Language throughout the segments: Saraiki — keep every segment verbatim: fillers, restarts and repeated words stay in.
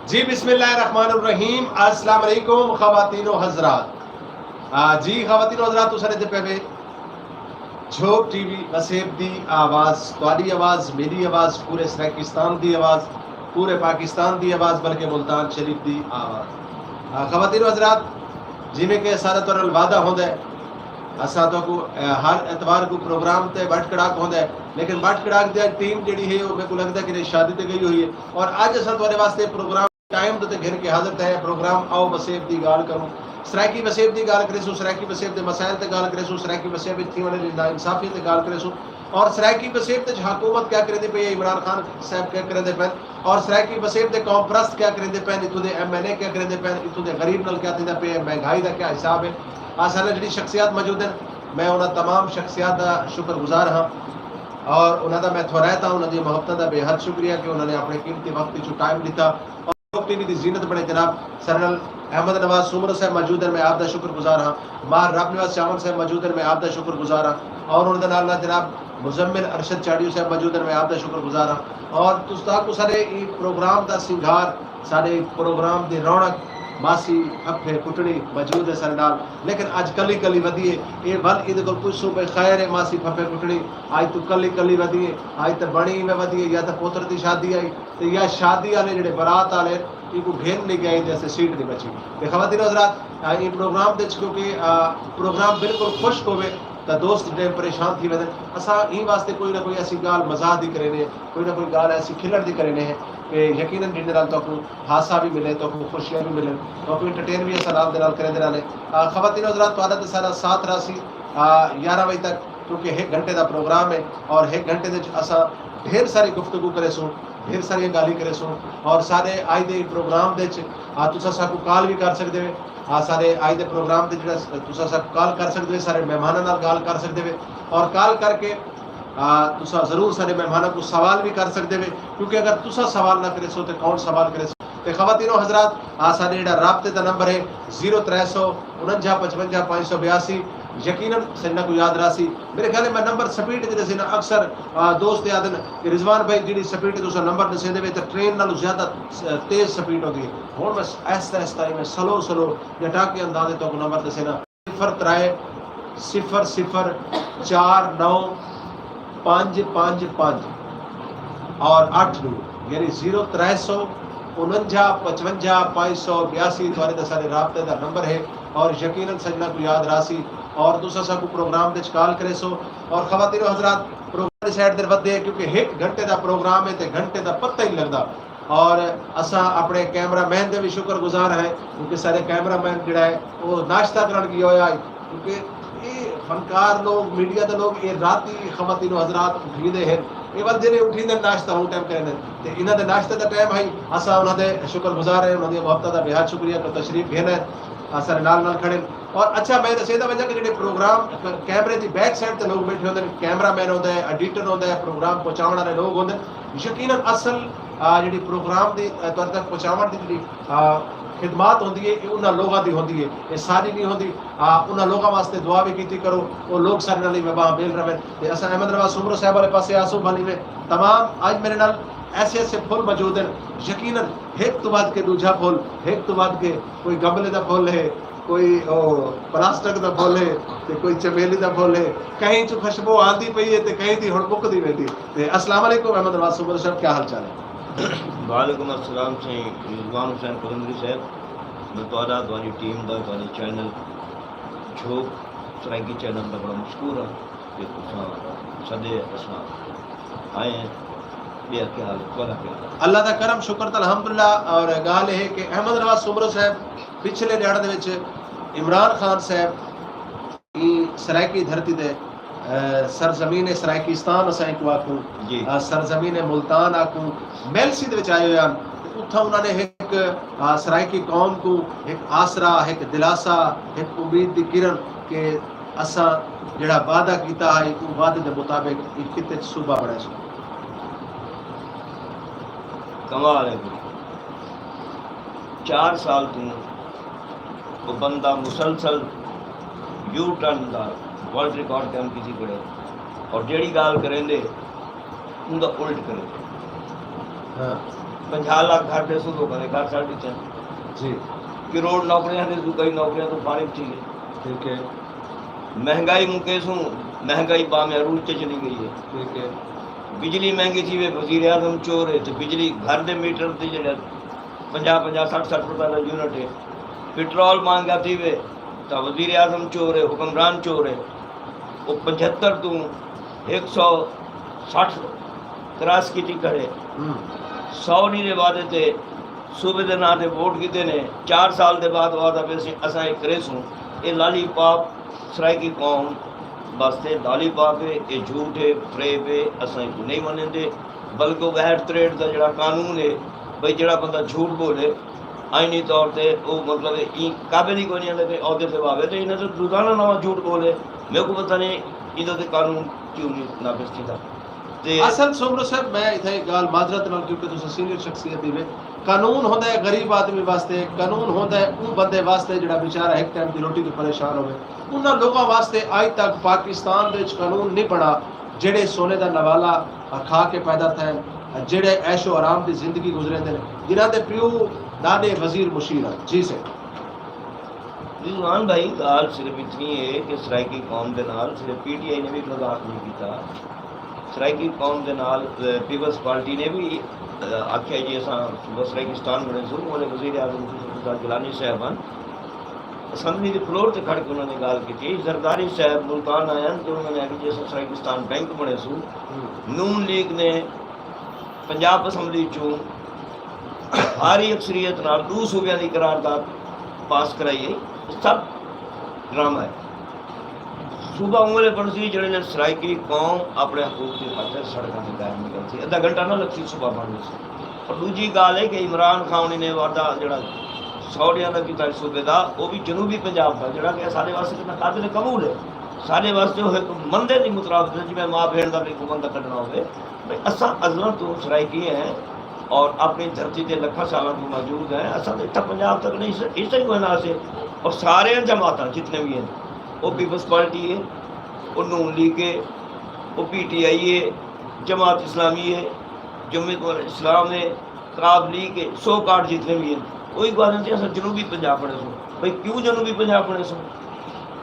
جی، بسم اللہ الرحمن الرحیم۔ السلام علیکم خواتین و حضرات۔ آ، جی خواتین و حضرات، تساں ݙیہدے پئے وے جھوک ٹی وی، وسیب دی آواز، تہاݙی آواز، میݙی آواز، پورے سرائیکستان دی آواز، پورے پاکستان دی آواز، بلکہ ملتان شریف دی آواز۔ آ، خواتین و حضرات، جیویں کہ سارا تہاݙے نال وعدہ ہوندا ہے، اساں تہاکوں، اے، ہر اتوار کوں پروگرام تے وٹ کڑاک ہوندا ہے، لیکن وٹ کڑاک دی ٹیم جیڑھی ہے، او میکوں لڳدا ہے کہ شادی تے ڳئی ہوئی ہے۔ اور اڄ اساں تہاݙے واسطے پروگرام ٹائم دے تے گھن کے حاضر تھئے ہیں۔ پروگرام آؤ وسیب دی ڳالھ کروں، سرائیکی وسیب دی ڳالھ کریسوں، سرائیکی وسیب دے مسائل تے ڳالھ کریسوں، سرائیکی وسیب وچ تھیوݨ آلی ناانصافی تے ڳالھ کریسوں، اور سرائیکی وسیب تے حکومت کیا کریندی پئی ہے، عمران خان صاحب کیا کریندے پئن، اور سرائیکی وسیب دے قوم پرست کیا کریندے پئن، اتھوں دے ایم این اے کیا کریندے پئن، اتھوں دے غریب نال کیا تھیندا پئے، مہنگائی دا کیا حساب ہے۔ آ سارے جیڑھی شخصیات موجود ہیں، میں انہاں تمام شخصیات دا شکر گزار ہاں، اور انہاں دا میں تھورائت ہاں، انہاں دی محبتاں دا بے حد شکریہ کہ انہاں نے اپنے قیمتی وقت وچوں ٹائم ݙتا۔ اور ٹی وی دی زینت بݨے جناب سرنل احمد نواز سومرو صاحب موجود ہیں، میں آپ دا شکر گزار ہاں۔ ماہر رب نواز چاون صاحب موجود ہیں، میں آپ دا شکر گزار ہاں۔ اور انہاں دے نال نال جناب مزمل ارشد چاڑیو صاحب موجود ہیں، میں آپ دا شکر گزار ہاں۔ اور تساں کو سارے ای پروگرام دا سنگھار، سارے پروگرام دی رونق ماسی پھپھے کٹڑی موجود ہے سارے نال، لیکن اج کلی کلی ودی ہے۔ اے ول ایندے کول پچھسوں بھئی خیر ہے ماسی پھپھے کٹڑی، اج تو کلی کلی ودی ہے، اج تے بݨی میں ودی ہے یا تے پوتر دی شادی آئی، تے یا شادی والے جڑے برات والے، اینکوں گھن نہیں گئے، جیسے سیٹ نہیں بچی۔ تے خواتین و حضرات، آ، ایں پروگرام دے وچ کیونکہ، آ، پروگرام بالکل خشک ہووے تاں دوست جڑے پریشان تھی ویندن۔ اساں ایں واسطے کوئی نہ کوئی ایسی ڳالھ مزاح دی کرینے، کوئی نہ کوئی ڳالھ ایسی کھلڑ دی کرینے ہیں کہ یقیناً جن نال تہاکوں ہاسا بھی ملے، تہاکوں خوشیاں بھی ملن، تہاکوں انٹرٹین بھی اساں نال دے نال کریندے رہنے۔ آ، خواتین و حضرات، تہاݙا تے سارا ساتھ رہسی، آ، یارہ وجے تک، کیونکہ ہک گھنٹے دا پروگرام ہے اور ہک گھنٹے دے وچ اساں ڈھیر ساری گفتگو کریسوں، ڈھیر ساریاں ڳالھیں کریسوں۔ اور سارے اڄ دے پروگرام دے وچ، آ، تساں ساکوں کال بھی کر سڳدے وے۔ آ، سارے اڄ دے پروگرام تے جڑا س-، تساں ساکوں کال کر سڳدے وے، سارے مہماناں نال ڳالھ کر سڳدے وے۔ اور کال کر کے، آ، تساں ضرور سارے مہماناں کوں سوال بھی کر سڳدے وے، کیونکہ اگر تساں سوال نہ کریسو تے کون سوال کریسو؟ تے خواتین و حضرات، آ، ساݙے جڑا رابطے دا نمبر ہے زیرو ترے سو انجا پچونجا پنج سو بیاسی۔ یقیناً سجنا کو یاد راسی۔ میرے خیال ہے میں نمبر سپیڈ تے ݙسینا، اکثر، آ، دوست یاد ہیں کہ رضوان بھائی جڑی سپیڈ تے تساں نمبر ݙسیندے وے تے ٹرین نالوں زیادہ، آ، تیز سپیڈ ہوندی ہے۔ ہݨ میں آہستہ آہستہ میں سلو سلو جٹا کے اندازے تہاکوں نمبر ݙسینا۔ صفر ترے صفر صفر چار نو پنج پنج پنج اور اٹھ ݙو، یعنی زیرو ترے سو انجا پچونجا پنج سو بیاسی تہاݙے تے ساݙے رابطے دا نمبر ہے۔ اور یقیناً سجنا کو یاد راسی اور تساں ساکوں پروگرام دے وچ کال کریسو۔ اور خواتین و حضرات، پروگرام دی سائیڈ تے ودے، کیونکہ ہک گھنٹے دا پروگرام ہے تے گھنٹے دا پتہ ہی نہیں لڳدا۔ اور اساں اپݨے کیمرہ مین دے بھی شکر گزار ہیں، کیونکہ سارے کیمرہ مین جڑا ہے، وہ ناشتہ کرݨ ڳیا ہویا ہے، کیونکہ اے فنکار لوگ، میڈیا دے لوگ، اے راتی خواتین و حضرات اٹھیندے ہیں، اے ول جیڑھے اٹھیندے ناشتہ ہوں ٹائم کریندے، تے انہاں دے ناشتے دا ٹائم ہے۔ اساں انہاں دے شکر گزار ہیں، انہاں دی محبتاں دا بے حد شکریہ کہ تشریف گھن ہے۔ آ، سارے نال نال کھڑے۔ اور اچھا، میں ݙسیندا ونڄاں کہ جیڑھے پروگرام ک-، کیمرے دی بیک سائیڈ تے لوگ ٻیٹھے ہوندے نے، کیمرہ مین ہوندا ہے، ایڈیٹر ہوندا ہے، پروگرام پہنچاوݨ والے لوگ ہوندے نے۔ یقیناً اصل، آ، جیڑھی پروگرام دی، آ، تہاݙے تک پہنچاوݨ دی جیڑھی، آ، خدمات ہوندی ہے، اے انہاں لوگاں دی ہوندی ہے، اے ساری نہیں ہوندی۔ آ، انہاں لوگاں واسطے دعا بھی کیتی کرو، او لوگ سارے نال ایویں ٻانہہ ٻیل رہون۔ تے اساں احمد نواز سومرو صاحب والے پاسے آسوں، بھلی میں تمام اڄ میرے نال ایسے ایسے پھل موجود ہیں، یقیناً ہک توں ودھ کے ݙوجھا پھل، ہک توں ودھ کے کوئی گملے دا پھل ہے، کوئی او پلاسٹک دا پھل ہے، تے کوئی چمیلی دا پھل ہے۔ کہیں چوں خوشبو آندی پئی ہے تے کہیں دی ہݨ مکدی ویندی۔ تے السلام علیکم احمد نواز سومرو صاحب، کیا حال چال ہے؟ وعلیکم السلام سائیں رضوان حسین قلندری صاحب، میں تہاݙا، تہاݙی ٹیم دا، تہاݙے چینل جھوک سرائیکی چینل دا بڑا مشکور ہاں کہ تساں سݙے اساں آئے ہیں۔ ٻیا کیا حال ہے؟ تہاݙا کیا حال ہے؟ اللہ دا کرم، شکر تے الحمدللہ۔ اور ڳالھ اے ہے کہ احمد نواز سومرو صاحب پچھلے ݙیہاڑ دے وچ عمران خان صاحب ایں سرائیکی دھرتی دے، اے، سرزمین سرائیکستان اساں اینکوں آکھوں، جی۔ اے، سرزمین ملتان آکھوں، میلسی دے وچ آئے ہوئے ہن۔ تے اتھاں انہاں نے ہک، اے، سرائیکی قوم کوں ہک آسرا، ہک دلاسا، ہک امید دی کرن کہ اساں جیڑھا وعدہ کیتا ہا، اوں وعدے دے مطابق ایں خطے اچ صوبہ بݨیسوں۔ کمال ہے بھئی۔ چار سال توں او بندہ مسلسل یو ٹرن دا ورلڈ ریکارڈ قائم کیتی کھڑے اور جیڑھی ڳالھ کریندے، اوندا الٹ کریندے۔ ہاں۔ پنجاہ لاکھ گھر ݙیسوں، لوکاں دے گھر سڑ ݙتے۔ جی۔ کروڑ نوکریاں ݙیسوں، کئی نوکریاں توں فارغ تھی ڳئے۔ ٹھیک ہے۔ مہنگائی مکیسوں، مہنگائی بامعروج تے چلی ڳئی ہے۔ ٹھیک ہے۔ بجلی مہنگی تھی وے، وزیر اعظم چور ہے، تے بجلی گھر دے میٹر تے جیڑھا پنجاہ پنجاہ، سٹھ سٹھ روپے دا یونٹ ہے۔ پٹرول مہنگا تھی وے، تاں وزیر اعظم چور ہے، حکمران چور ہے۔ او پنجھتر توں ہک سو سٹھ کراس کیتی کھڑے۔ ہوں۔ سو ݙینہہ دے وعدے تے صوبے دے ناں تے ووٹ کیتے نے، چار سال دے بعد وعدہ پئے سی اساں اے کریسوں۔ اے لالی پاپ سرائیکی قوم واسطے لالی پاپ ہے، اے جھوٹ ہے، فریب ہے، اساں ایکوں نہیں منیندے۔ بلکہ او ایکٹ تریہٹھ دا جیڑھا قانون ہے، بھئی جیڑھا بندہ جھوٹ بولے، آئینی طور تے او مطلب ایں قابل ہی کوئی نہیں آندے کہ عہدے تے واوے، تے انہاں تے روزانہ نواں جھوٹ بولے۔ میکوں پتہ نہیں ایندا تے قانون کیوں نہیں نافذ تھیندا۔ تے اصل سومرو صاحب، میں اتھاں ایک ڳالھ معذرت نال، کیونکہ تساں سینئر شخصیت ہیوے، قانون ہوندا ہے غریب آدمی واسطے، قانون ہوندا ہے اوں بندے واسطے جیڑھا بیچارہ ہک ٹائم دی روٹی توں پریشان ہووے۔ انہاں لوکاں واسطے اڄ تک پاکستان دے وچ قانون نہیں بݨا، جیڑھے سونے دا نوالا کھا کے پیدا تھئن، جیڑھے عیش و آرام دی زندگی گزریندن، جنہاں دے پیو داݙے وزیر مشیر ہن۔ جی سر۔ رضوان بھائی، ڳالھ صرف اتنی ہے کہ سرائیکی قوم دے نال صرف پی ٹی آئی نے بھی مذاق نہیں کیتا۔ سرائیکی قوم دے نال، اے، پیپلز پارٹی نے بھی، اے، آکھیا جی اساں صوبہ سرائیکستان بݨیسوں، اولے وزیر اعظم یوسف رضا گیلانی صاحب ہن، اسمبلی دے فلور تے کھڑ کے انہاں نے ڳالھ کیتی۔ زرداری صاحب ملتان آئے ہن تے انہاں نے آکھیا جی اساں سرائیکستان بینک بݨیسوں۔ نون لیگ نے پنجاب اسمبلی چوں بھاری اکثریت نال ݙو صوبیاں دی قرارداد پاس کرائی ہے۔ سب ڈرامہ ہے۔ صوبہ اوں ویلے بݨسی جیڑھے ویلے سرائیکی قوم اپݨے حقوق دی خاطر سڑکاں تے قائم نکلسی، ادھا گھنٹہ نہ لڳسی صوبہ بݨ ویسی۔ اور ݙوجھی ڳالھ ہے کہ عمران خان ہوݨی نے وعدہ جیڑھا سعودیہ دا کیتا صوبے دا، او وی جنوبی پنجاب دا، جیڑھا کہ ساݙے واسطے کتنا قابل قبول ہے۔ ساݙے واسطے او ہک مندے دی مترادف ہے، جیویں ماء بھیݨ دا کوئی بندہ کڈھݨا ہووے۔ بھئی اساں ازلاں توں سرائیکی ہیں اور اپݨی دھرتی تے لکھاں سالاں توں موجود ہیں، اساں تاں اتھاں پنجاب تک نہیں، حصہ ہی کوئی نہ سے۔ اور سارے جماعتاں جتنے بھی ہیں، او پیپلز پارٹی ہے، او نون لیگ ہے، او پی ٹی آئی ہے، جماعت اسلامی ہے، جمعیت الاسلام ہے، کاف لیگ ہے، سو کارڈ جتنے بھی ہیں، وہی کہہ رہے تھے اساں جنوبی پنجاب بݨیسوں۔ بھئی کیوں جنوبی پنجاب بݨیسوں؟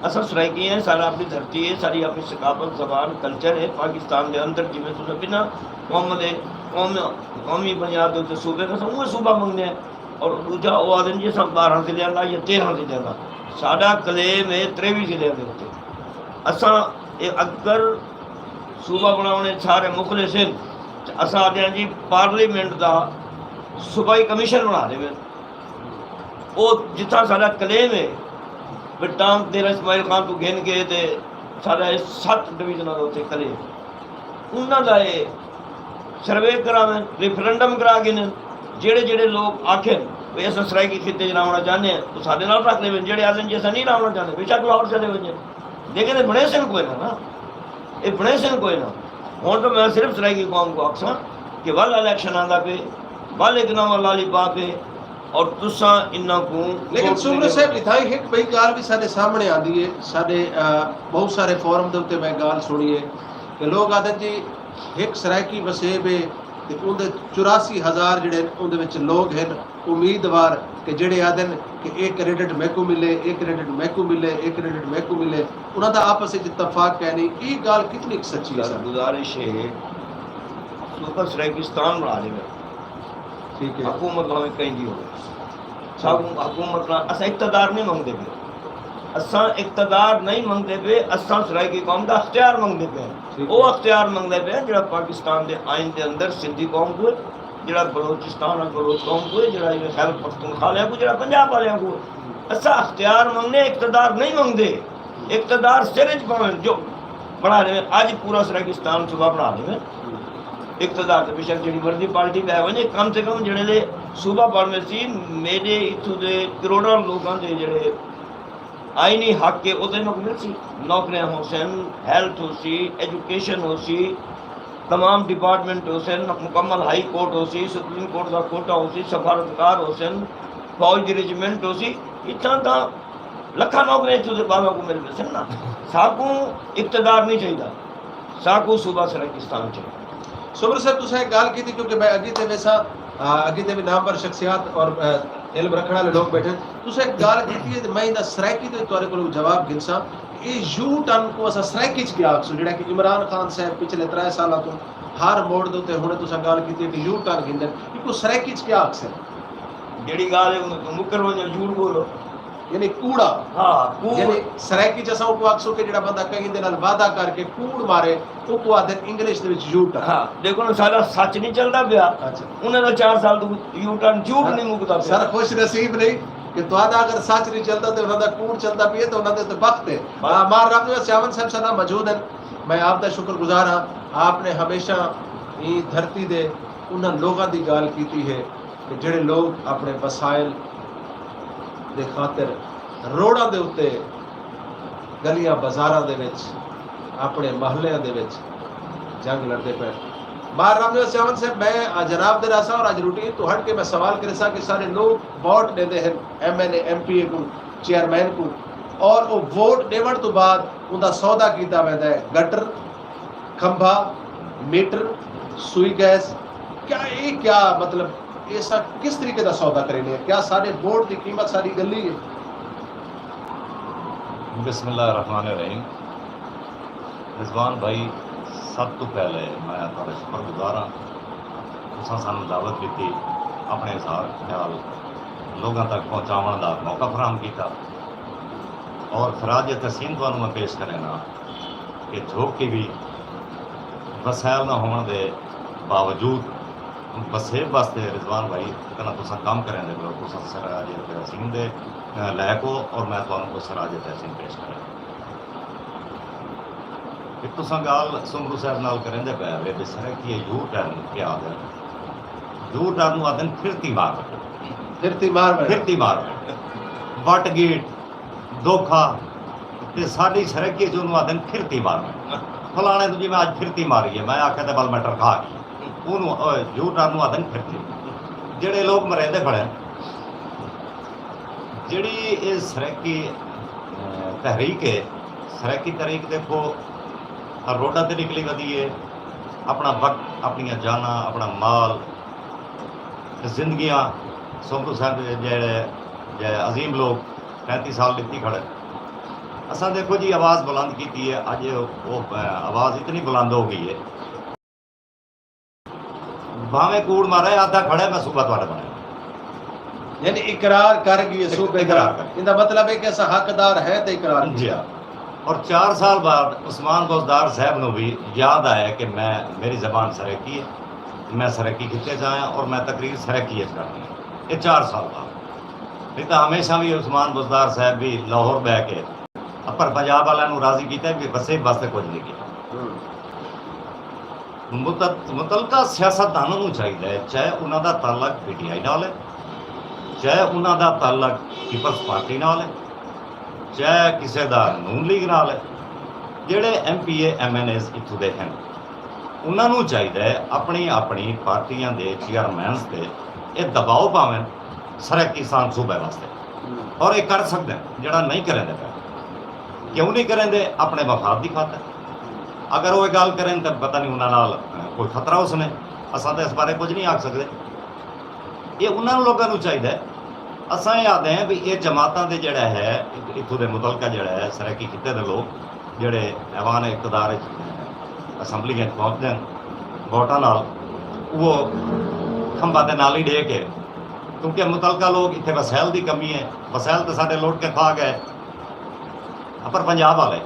اساں سرائیکی ہیں، ساݙا اپݨی دھرتی ہے، ساݙی اپݨی ثقافت، زبان، کلچر ہے۔ پاکستان دے اندر جیویں تساں بنا قوم دے، قوم، قومی بنیاد دے اتے صوبے، اساں اوہے صوبہ منگدے ہیں۔ اور ݙوجھا او آہدن جی اساں ٻارہاں ضلعیاں دا یا تیرہاں ضلعیاں دا، ساݙا کلیم ہے تریوی ضلعیاں دے اتے۔ اساں اے اگر صوبہ بݨاوݨے سارے مخلص ہن، تے اساں آہدے ہیں جی پارلیمنٹ دا صوبائی کمیشن بݨا ݙیوے۔ او جتھاں ساݙا کلیم ہے، پٹانک دیرہ اسماعیل خان توں گھن کے تے ساݙا اے ست ڈویژناں دا اتے کلیم۔ انہاں دا اے سروے کراون، ریفرنڈم کرا گھنن۔ جیڑھے جیڑھے لوک آکھن بھئی اساں سرائیکی خطے اچ رہوݨا چاہندے ہیں، او ساݙے نال رکھ لیون۔ جیڑھے آکھن جی اساں نہیں رہوݨا چاہندے، بے شک لاہور چلے ونڄن۔ لیکن اے بݨیسن کوئی نہ نا، اے بݨیسن کوئی نہ۔ ہݨ تاں میں صرف سرائیکی قوم کوں آکھساں کہ ول الیکشن آندا پئے، ول ہک نواں لالی پاپ ہے، اور تساں انہاں کوں لیکن ووٹ سومرو ݙیوݨے صاحب، نے۔ اتھاں ہک ٻئی ڳالھ وی ساݙے سامݨے آندی ہے، ساݙے، آ، ٻہوں سارے فورم دے اتے میں ڳالھ سݨی ہے کہ لوک آہدن جی ہک سرائیکی وسیب ہے تے اوندے چوراسی ہزار جیڑھے اوندے وچ لوک ہن، امیدوار کہ جیڑھے آہدن کہ اے کریڈٹ میکوں ملے، اے کریڈٹ میکوں ملے، اے کریڈٹ میکوں ملے، انہاں دا آپس وچ اتفاق کائنی۔ اے ڳالھ کتنی کُ سچی ہے سر؟ گزارش ہے، صوبہ سرائیکستان بݨا ݙیوے۔ ٹھیک ہے۔ حکومت بھاویں کہیں دی ہووے۔ ساکوں حکومت نہ، اساں اقتدار نہیں منگدے پئے۔ اساں اقتدار نہیں منگدے پئے، اساں سرائیکی قوم دا اختیار منگدے پئے ہیں۔ ٹھیک او ہے۔ اختیار منگدے پئے ہیں جیڑھا پاکستان دے آئین دے اندر سندھی قوم کوں ہے، جیڑھا بلوچستان اور بلوچ قوم کوں ہے، جیڑھا ایویں خیبر پختونخوا آلیاں کوں، جیڑھا پنجاب آلیاں کوں ہے۔ اساں اختیار منگنے، اقتدار نہیں منگدے۔ اقتدار سر اچ پاویں جو بݨا ݙیویں، اڄ پورا سرائیکستان صوبہ بݨا ݙیویں۔ اقتدار تے بے شک جیڑھی مرضی پارٹی ٻہہ ونڄے، کم سے کم جیڑھے لے صوبہ بݨ ویسی، میݙے اتھوں دے کروڑاں لوکاں دے جیڑھے آئینی حق ہے، او تے انہاں کوں ملسی۔ نوکریاں ہوسن، ہیلتھ ہوسی، ایجوکیشن ہوسی، تمام ڈپارٹمنٹ ہوسن، مکمل ہائی کورٹ ہوسی، سپریم کورٹ دا کوٹا ہوسی، سفارتکار ہوسن، فوج دی رجمنٹ ہوسی۔ اتھاں تاں لکھاں نوکریاں اتھوں دے ٻالاں کوں مل ویسن نا۔ ساکوں اقتدار نہیں چاہیدا، ساکوں صوبہ سرائیکستان چاہیدا۔ سمر صاحب، تساں ایک گالھ کیتی، کیونکہ میں اگی تے ویسا اگی تے بھی نامور شخصیات اور علم رکھنے والے لوگ بیٹھے۔ تساں ایک گالھ کیتی ہے، میں انہاں سرائیکی تے تہاڈے کولوں جواب گھنساں۔ اے یو ٹرن کو اساں سرائیکی چ کیا آکھسوں، جڑا کہ عمران خان صاحب پچھلے ترے سالاں تو ہر موڑ دے تے ہن تساں گالھ کیتی ہے کہ یو ٹرن گھندے، ایکوں سرائیکی چ کیا آکھسے؟ جیڑی گالھ ہے انہاں توں مکر ونجو، جھوٹ بولو۔ یعنی کوڑا۔ ہاں، کوڑ۔ یعنی سرائیکی چ اساں اوکوں آکھسوں کہ جیڑا بندہ کہیں دے نال وعدہ کر کے کوڑ مارے، اوکوں آکھدن انگلش دے وچ یو ٹرن۔ ہاں، ݙیکھو نا، ساݙا سچ نہیں چلدا پیا۔ اچھا۔ انہاں دا چار سال توں یو ٹرن جھوٹ نہیں مکدا پیا۔ سر خوش نصیب نہیں کہ تہاݙا اگر سچ نہیں چلدا تے انہاں دا کوڑ چلدا پئے تے انہاں دے تے بخت ہے۔ بس۔ آ، ماہ رب جو سیاون صاحب ساݙے نال موجود ہیں، میں آپ دا شکر گزار ہاں۔ آپ نے ہمیشہ ایں دھرتی دے انہاں لوگاں دی ڳالھ کیتی ہے کہ جیڑھے لوگ اپݨے وسائل دے خاطر روڈاں دے اتے، گلیاں بازاراں دے وچ، اپݨے محلیاں دے وچ جنگ لڑدے پئے۔ ماہ رمضان سیاون صاحب، میں جناب دے رہساں اور اڄ روٹین توں ہٹ کے میں سوال کریساں کہ سارے لوگ ووٹ ݙیندے ہن ایم این اے، ایم پی اے کوں، چیئرمین کوں، اور او ووٹ ݙیوݨ توں بعد اوندا سودا کیتا ویندا ہے، گٹر، کھمبا، میٹر، سوئی گیس، کیا اے کیا مطلب ایسا کس طریقے دا سودا کرینے ہیں؟ کیا سارے ووٹ دی قیمت ساری گلی ہے؟ بسم اللہ الرحمن الرحیم۔ رضوان بھائی، سب تو پہلے میں تہاڈا شکر گزار ہاں، تساں سانوں دعوت ݙتی، اپݨے اظہار خیال لوگاں تک پہنچاوݨ دا موقع فراہم کیتا، اور خراج تحسین تہانوں میں پیش کرینا کہ جھوک کے بھی وسائل نہ ہووݨ دے باوجود وسیب واسطے رضوان بھائی کنا تساں کم کریندے پئے ہو، تساں سراج تحسین دے لائق ہو، اور میں تہانوں کو سراج تحسین پیش کرینا۔ ہک تساں ڳالھ سمرو صاحب نال کریندے پئے ہوے بے سرائیکی یو ٹرن کیا آہدن؟ یو ٹرن نوں آہدن پھرتی مار وٹو۔ پھرتی مار وٹو۔ پھرتی مار وٹو۔ وٹ گیٹ، دھوکا، تے ساݙی سرائیکی اچ اونوں آہدن پھرتی مار وٹو۔ فلاݨے توں جی میں اڄ پھرتی ماری ہے، میں آکھیا تے ول میں ٹرکا گئی۔ اونوں، اوئے، یو ٹرن نوں آہدن پھرتی۔ جیڑھے لوگ مریندے کھڑے ہن، جیڑھی اے سرائیکی تحریک ہے، سرائیکی تحریک دیکھو روڈاں تے نکلی ودی ہے، اپݨا وقت، اپݨیاں جاناں، اپݨا مال، زندگیاں سومرو صاحب جیڑھے جیڑھے عظیم لوگ پینتی سال ݙتی کھڑے۔ اساں دیکھو جی آواز بلند کیتی ہے، اڄ او آواز اتنی بلند ہو ڳئی ہے۔ بھانویں کوڑ مارے آدھا کھڑے میں صوبہ تہاڈا بنایا۔ یعنی اقرار کر گئے صوبے دا۔ اقرار کر۔ ایندا مطلب ہے کہ اساں حقدار ہیں تے اقرار کیتا۔ جی ہاں۔ اور چار سال بعد عثمان بزدار صاحب نو بھی یاد آیا کہ میں، میری زبان سرائیکی ہے، میں سرائیکی خطے چ آیا اور میں تقریر سرائیکی اچ کرنی ہے۔ یہ چار سال بعد۔ نہیں تو ہمیشہ بھی عثمان بزدار صاحب بھی لاہور بہ کے اپر پنجاب والے نو راضی کیتا ہے کہ وسیب واسطے کچھ نہیں کیتا۔ متعلقہ سیاستداناں نوں چاہیدا ہے، چاہے انہاں دا تعلق پی ٹی آئی نال ہے، چاہے انہاں دا تعلق پیپلز پارٹی نال ہے، چاہے کسے دا نون لیگ نال ہے، جیڑھے ایم پی اے، ایم این ایز اتھوں دے ہن، انہاں نوں چاہیدا ہے اپݨی اپݨی پارٹیاں دے چیئرمینز تے اے دباؤ پاون سرائیکستان صوبہ واسطے، اور اے کر سڳدن، جیڑھا نئیں کریندے پئے۔ کیوں نئیں کریندے؟ اپݨے مفاد دی خاطر۔ اگر او اے ڳالھ کرن تاں پتہ نئیں انہاں نال کوئی خطرہ ہوسنے، اساں تاں اس بارے کجھ نئیں آکھ سڳدے۔ اے انہاں لوکاں نوں چاہیدا ہے۔ اساں اے آہدے ہیں بھئی اے جماعتاں دے جیڑھا ہے، اتھوں دے متعلقہ جیڑھا ہے سرائیکی خطے دے لوک جیڑھے ایوان اقتدار اچ، اسمبلی اچ پہنچدن ووٹاں نال، اوہ کھمبا تے نالی ݙے کے، کیونکہ متعلقہ لوک اتھے وسائل دی کمی ہے، وسائل تاں ساݙے لٹ کے کھا ڳئے۔ اپر پنجاب والے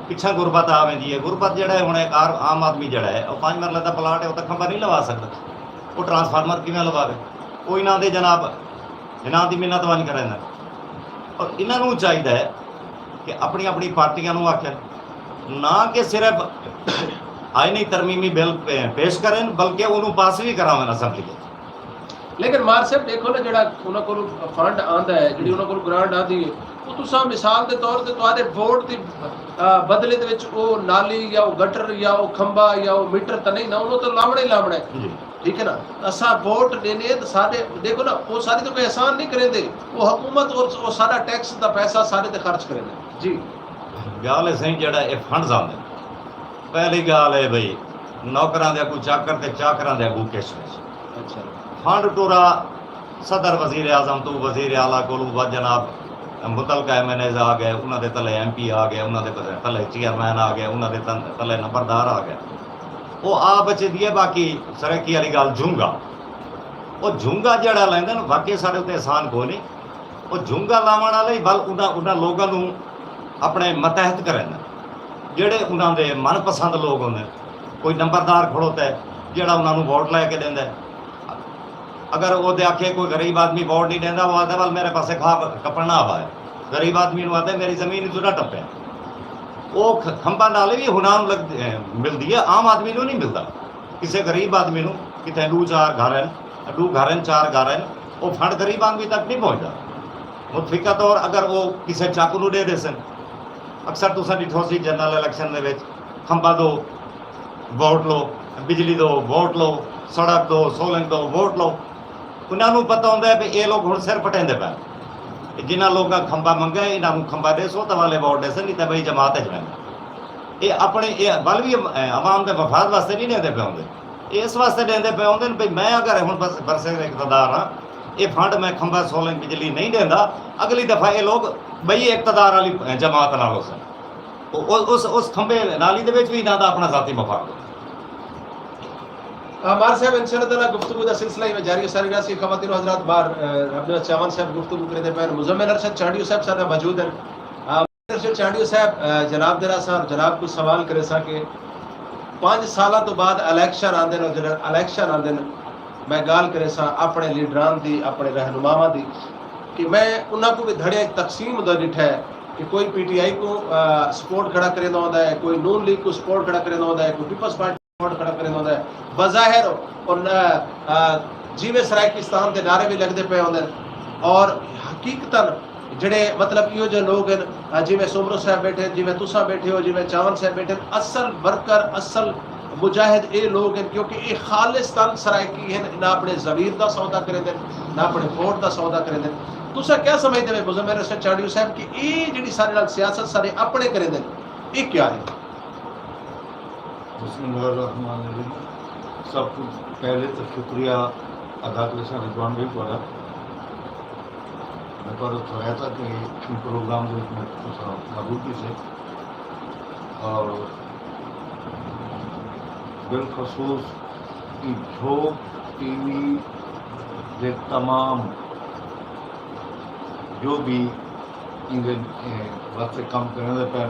پچھاں غربت آ ویندی ہے۔ غربت جیڑھا ہے، ہݨ ہک عام آدمی جیڑھا ہے، او پنج مرلے دا پلاٹ ہے، او تاں کھمبا نہیں لوا سڳدا۔ او ٹرانسفارمر کیویں لواوے؟ او انہاں دے جناب، انہاں دی منت ونڄ کریندن۔ اور انہاں نوں چاہیدا ہے کہ اپݨی اپݨی پارٹیاں نوں آکھن، نہ کہ صرف آئینی ترمیمی بل پے-، پیش کرن، بلکہ اونوں پاس وی کراون اسمبلی اچ۔ لیکن مار صاحب ݙیکھو نا، جیڑھا انہاں کولوں فنڈ آندا ہے، جیڑھی انہاں کولوں گرانٹ آندی ہے، او تساں مثال دے طور تے تہاݙے ووٹ دی، آ، بدلے دے وچ او نالی یا او گٹر یا او کھمبا یا او میٹر تاں نہیں نا، انہاں تاں لاوݨا ہی لاوݨا ہے۔ جی۔ ٹھیک ہے نا؟ اساں ووٹ ݙینے ہیں تاں ساݙے، ݙیکھو نا، او ساݙے تے کوئی احسان نہیں کریندے، او حکومت اور او ساݙا ٹیکس دا پیسہ ساݙے تے خرچ کریندے۔ جی۔ ڳالھ ہے سئیں، جیڑھا اے فنڈز آندے، پہلی ڳالھ ہے بھئی، نوکراں دے اڳوں چاکر تے چاکراں دے اڳوں کشمش۔ اچھا۔ فنڈ ٹورا صدر، وزیر اعظم توں وزیر اعلیٰ کولوں، و جناب متعلقہ ایم این ایز آ ڳئے، انہاں دے تلے ایم پی آ ڳئے، انہاں دے تلے چیئرمین آ ڳئے، انہاں دے تن- تلے نمبردار آ ڳئے۔ او آ بچیندی ہے، باقی سرائیکی والی ڳالھ جھونگا۔ او جھونگا جیڑھا لیندن، واقعی ساݙے اتے احسان کوئی نہیں۔ او جھونگا لاوݨ والے ہی ول انہاں انہاں لوکاں نوں اپݨے متحد کرن، جیڑھے انہاں دے من پسند لوک ہوندن۔ کوئی نمبردار کھڑوتا ہے جیڑھا انہاں نوں ووٹ لے کے ݙیندا ہے۔ اگر او دے آکھے کوئی غریب آدمی ووٹ نہیں ݙیندا، او آہدا ول میرے پاسے کھا کپڑ نہ آوا ہے۔ غریب آدمی نوں آہدے میری زمین اچوں نہ ٹپے۔ او کھ- کھمبا نال وی ہنام لگ ملدی ہے، عام آدمی نوں نہیں ملدا۔ کسے غریب آدمی نوں کتھے ݙو چار گھر ہن، ݙو گھر ہن، چار گھر ہن، او فنڈ غریب آدمی تک نہیں پہنچدا۔ متفقہ طور اگر او کسے چاکو نوں ݙے ݙیسن، اکثر تساں ݙٹھو سی جنرل الیکشن دے وچ کھمبا دو ووٹ لو، بجلی دو ووٹ لو، سڑک دو، سولنگ دو ووٹ لو۔ انہاں نوں پتہ ہوندا ہے بھئی اے لوک ہݨ سر پٹیندے پئن۔ جنہاں لوکاں کھمبا منگا ہے، انہاں نوں کھمبا ݙیسو تاں والے ووٹ ݙیسن، نہیں تاں بھئی جماعت اچ ویندن۔ اے اپݨے اے ول وی عوام دے مفاد واسطے نہیں ݙیندے پئے ہوندے۔ اے اس واسطے ݙیندے پئے ہوندن بھئی میں اگر ہݨ بس برسر اقتدار ہاں، اے فنڈ میں کھمبا سولنگ بجلی نہیں ݙیندا، اڳلی دفعہ اے لوک ٻئی اقتدار والی جماعت نال ہوسن۔ او- او- اس اس کھمبے نالی دے وچ وی انہاں دا اپݨا ذاتی مفاد ہوندے۔ عمار صاحب، انشاءاللہ تعالیٰ گفتگو دا سلسلہ ایویں جاری و ساری رہسی۔ خواتین و حضرات، باہر اپݨے چاون صاحب گفتگو کریندے پئے ہن، مزمل ارشد چانڈیو صاحب ساݙے نال موجود ہن۔ مزمل ارشد چانڈیو صاحب، جناب دے نال اساں جناب کوں سوال کریساں کہ پنج سالاں توں بعد الیکشن آندے ہن، جیڑھے الیکشن آندے ہن، میں ڳالھ کریساں اپݨے لیڈران دی، اپݨے رہنماواں دی، کہ میں انہاں کوں وی دھڑیاں اچ تقسیم ہوندا ݙٹھا ہے کہ کوئی پی ٹی آئی کوں سپورٹ کھڑا کریندا ہوندا ہے، کوئی نون لیگ کوں سپورٹ کھڑا کریندا ہوندا ہے، کوئی پیپلز پارٹی سپورٹ کھڑا کریندا ہوندا ہے۔ بظاہر جیویں سرائیکستان دے نعرے وی لڳدے پئے ہوندن، اور حقیقتاً جیڑھے مطلب ایہو جہے لوک ہن، جیویں سومرو صاحب بیٹھے ہن، جیویں تساں بیٹھے ہو، جیویں چاون صاحب بیٹھے ہن، اصل ورکر، اصل مجاہد اے لوک ہن، کیونکہ اے خالصتاً سرائیکی ہن، نہ اپݨے ضمیر دا سودا کریندن، نہ اپݨے ووٹ دا سودا کریندن۔ تساں کیا سمجھدے وے مزمل ارشد چانڈیو صاحب کہ اے جیڑھی ساݙے نال سیاست ساݙے اپݨے کریندن، اے کیا ہے؟ بسم اللہ الرحمن الرحیم۔ سب کوں پہلے تاں شکریہ ادا کریساں رضوان بھائی تہاݙا۔ میں تہاݙا تھوڑا تھا کہ ان پروگرام دے وچ میں تساں قبول کیتے، اور بالخصوص ای جھوک ٹی وی دے تمام جو بھی ایندے واسطے کم کریندے پئن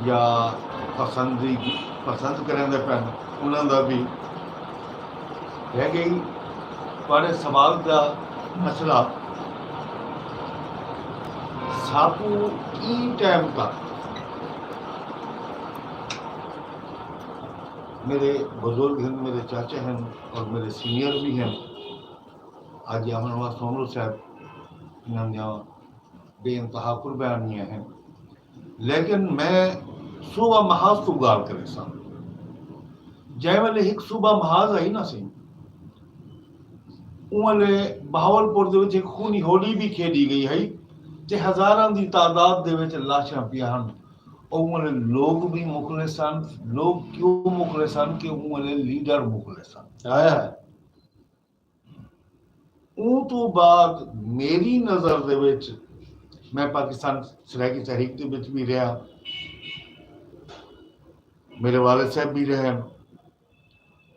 یا پسندی پسند کریندے پئن، انہاں دا بھی رہ گئی۔ تہاݙے سوال دا مسئلہ ساکوں ایں ٹائم تک میرے بزرگ ہن، میرے چاچے ہن اور میرے سینئر بھی ہن۔ اڄ امن واسطے عمر صاحب انہاں دیاں بے انتہا قربانیاں ہن، لیکن میں صوبہ محاذ توں ڳالھ کریساں۔ جیں ویلے ہک صوبہ محاذ ہئی نا سی، اوں ویلے بہاولپور دے وچ ہک خونی ہولی بھی کھیݙی ڳئی ہئی تے ہزاراں دی تعداد دے وچ لاشاں پیاں ہن۔ اوں ویلے لوگ بھی مخلص ہن۔ لوگ کیوں مخلص ہن؟ کہ اوں ویلے لیڈر مخلص ہن۔ آیا ہے۔ اوں توں بعد میری نظر دے وچ، میں پاکستان سرائیکی تحریک دے وچ بھی رہیا، میرے والد صاحب بھی رہے،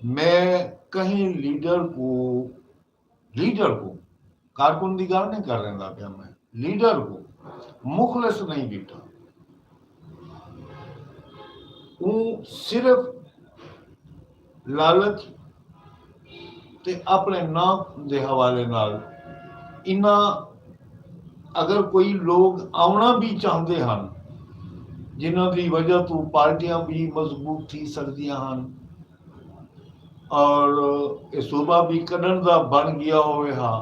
میں کہیں لیڈر کو، لیڈر کو، کارکن دی گالھ نہیں کر رہا پیا میں، لیڈر کو مخلص نہیں ڈٹھا۔ اوں صرف لالچ تے اپݨے ناں دے حوالے نال انہاں، اگر کوئی لوگ آوݨا بھی چاہندے ہن، جنہاں دی وجہ توں پارٹیاں بھی مضبوط تھی سڳدیاں ہن، اور اے صوبہ بھی کݙݨ دا بݨ ڳیا ہووے ہا،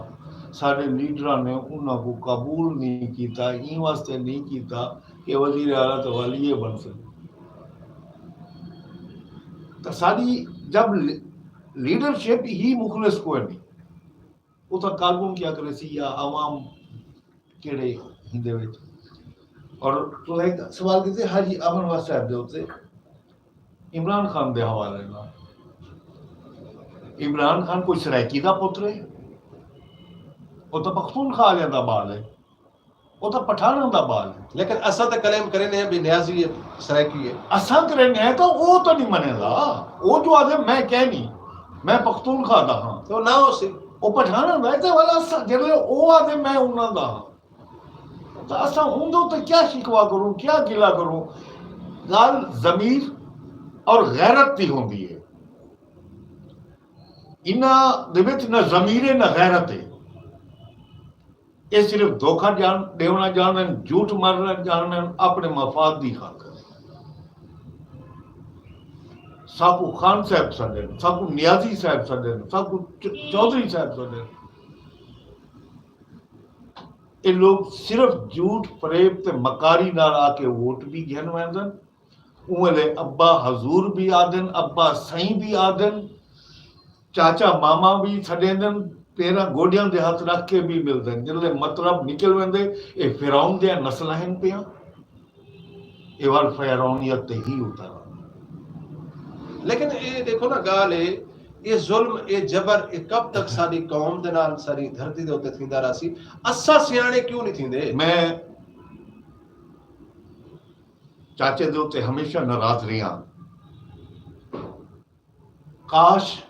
ساݙے لیڈراں نے انہاں کوں قبول نہیں کیتا، ایں واسطے نہیں کیتا کہ وزیر اعلیٰ تاں والی اے بݨسن۔ تاں ساݙی جب لیڈرشپ ہی مخلص کوئے نہیں، اتھاں کارکن کیا کریسی یا عوام کیڑھے ہیندے وچ؟ اور تساں ہک سوال کیتے حاجی امن واہ صاحب دے اتے، عمران خان دے حوالے نال۔ عمران خان کوئی سرائیکی دا پتر ہے؟ او تاں پختونخوا آلیاں دا ٻال ہے، او تاں پٹھاناں دا ٻال ہے۔ لیکن اساں تاں کلیم کریندے ہیں بھی نیازی ہے، سرائیکی ہے۔ اساں کریندے ہیں تاں او تاں نہیں منیندا۔ او جو آدھے میں کہہ نہیں، میں پختونخوا دا ہاں۔ تو نہ ہو سی۔ او پٹھاناں دا ہے تے والا اساں جڑے او آدھے میں انہاں دا ہاں۔ تاں اساں اوندے اتے کیا شکوہ کروں، کیا گلہ کروں؟ ڳالھ ضمیر اور غیرت دی ہوندی ہے۔ انہاں دے وچ نہ ضمیر ہے نہ غیرت ہے۔ اے صرف دھوکا ڄاݨ ݙیوݨا ڄاݨدن، جھوٹ مارݨا ڄاݨدن، اپݨے مفاد دی خاطر۔ ساکوں خان صاحب سݙن، ساکوں نیازی صاحب سݙن، ساکوں چ- چوہدری صاحب سݙن۔ اے لوگ صرف جھوٹ، فریب تے مکاری نال آ کے ووٹ بھی گھن ویندن۔ اوں ویلے ابا حضور بھی آدن، ابا سئیں بھی آدن، چاچا ماما بھی سݙیندن، پیراں گوڈیاں دے ہتھ رکھ کے بھی ملدن۔ جلے مطلب نکل ویندے، اے فرعون دیاں نسلاں ہن پیاں۔ اے ول فرعونیت تے ہی اتر آندے۔ لیکن اے ݙیکھو نا ڳالھ اے، اے ظلم، اے جبر، اے کب تک ساݙی قوم دے نال، ساݙی دھرتی دے اتے تھیندا رہسی؟ اساں سیاݨے کیوں نہیں تھیندے؟ میں چاچے دے اتے ہمیشہ ناراض رہیا۔ کاش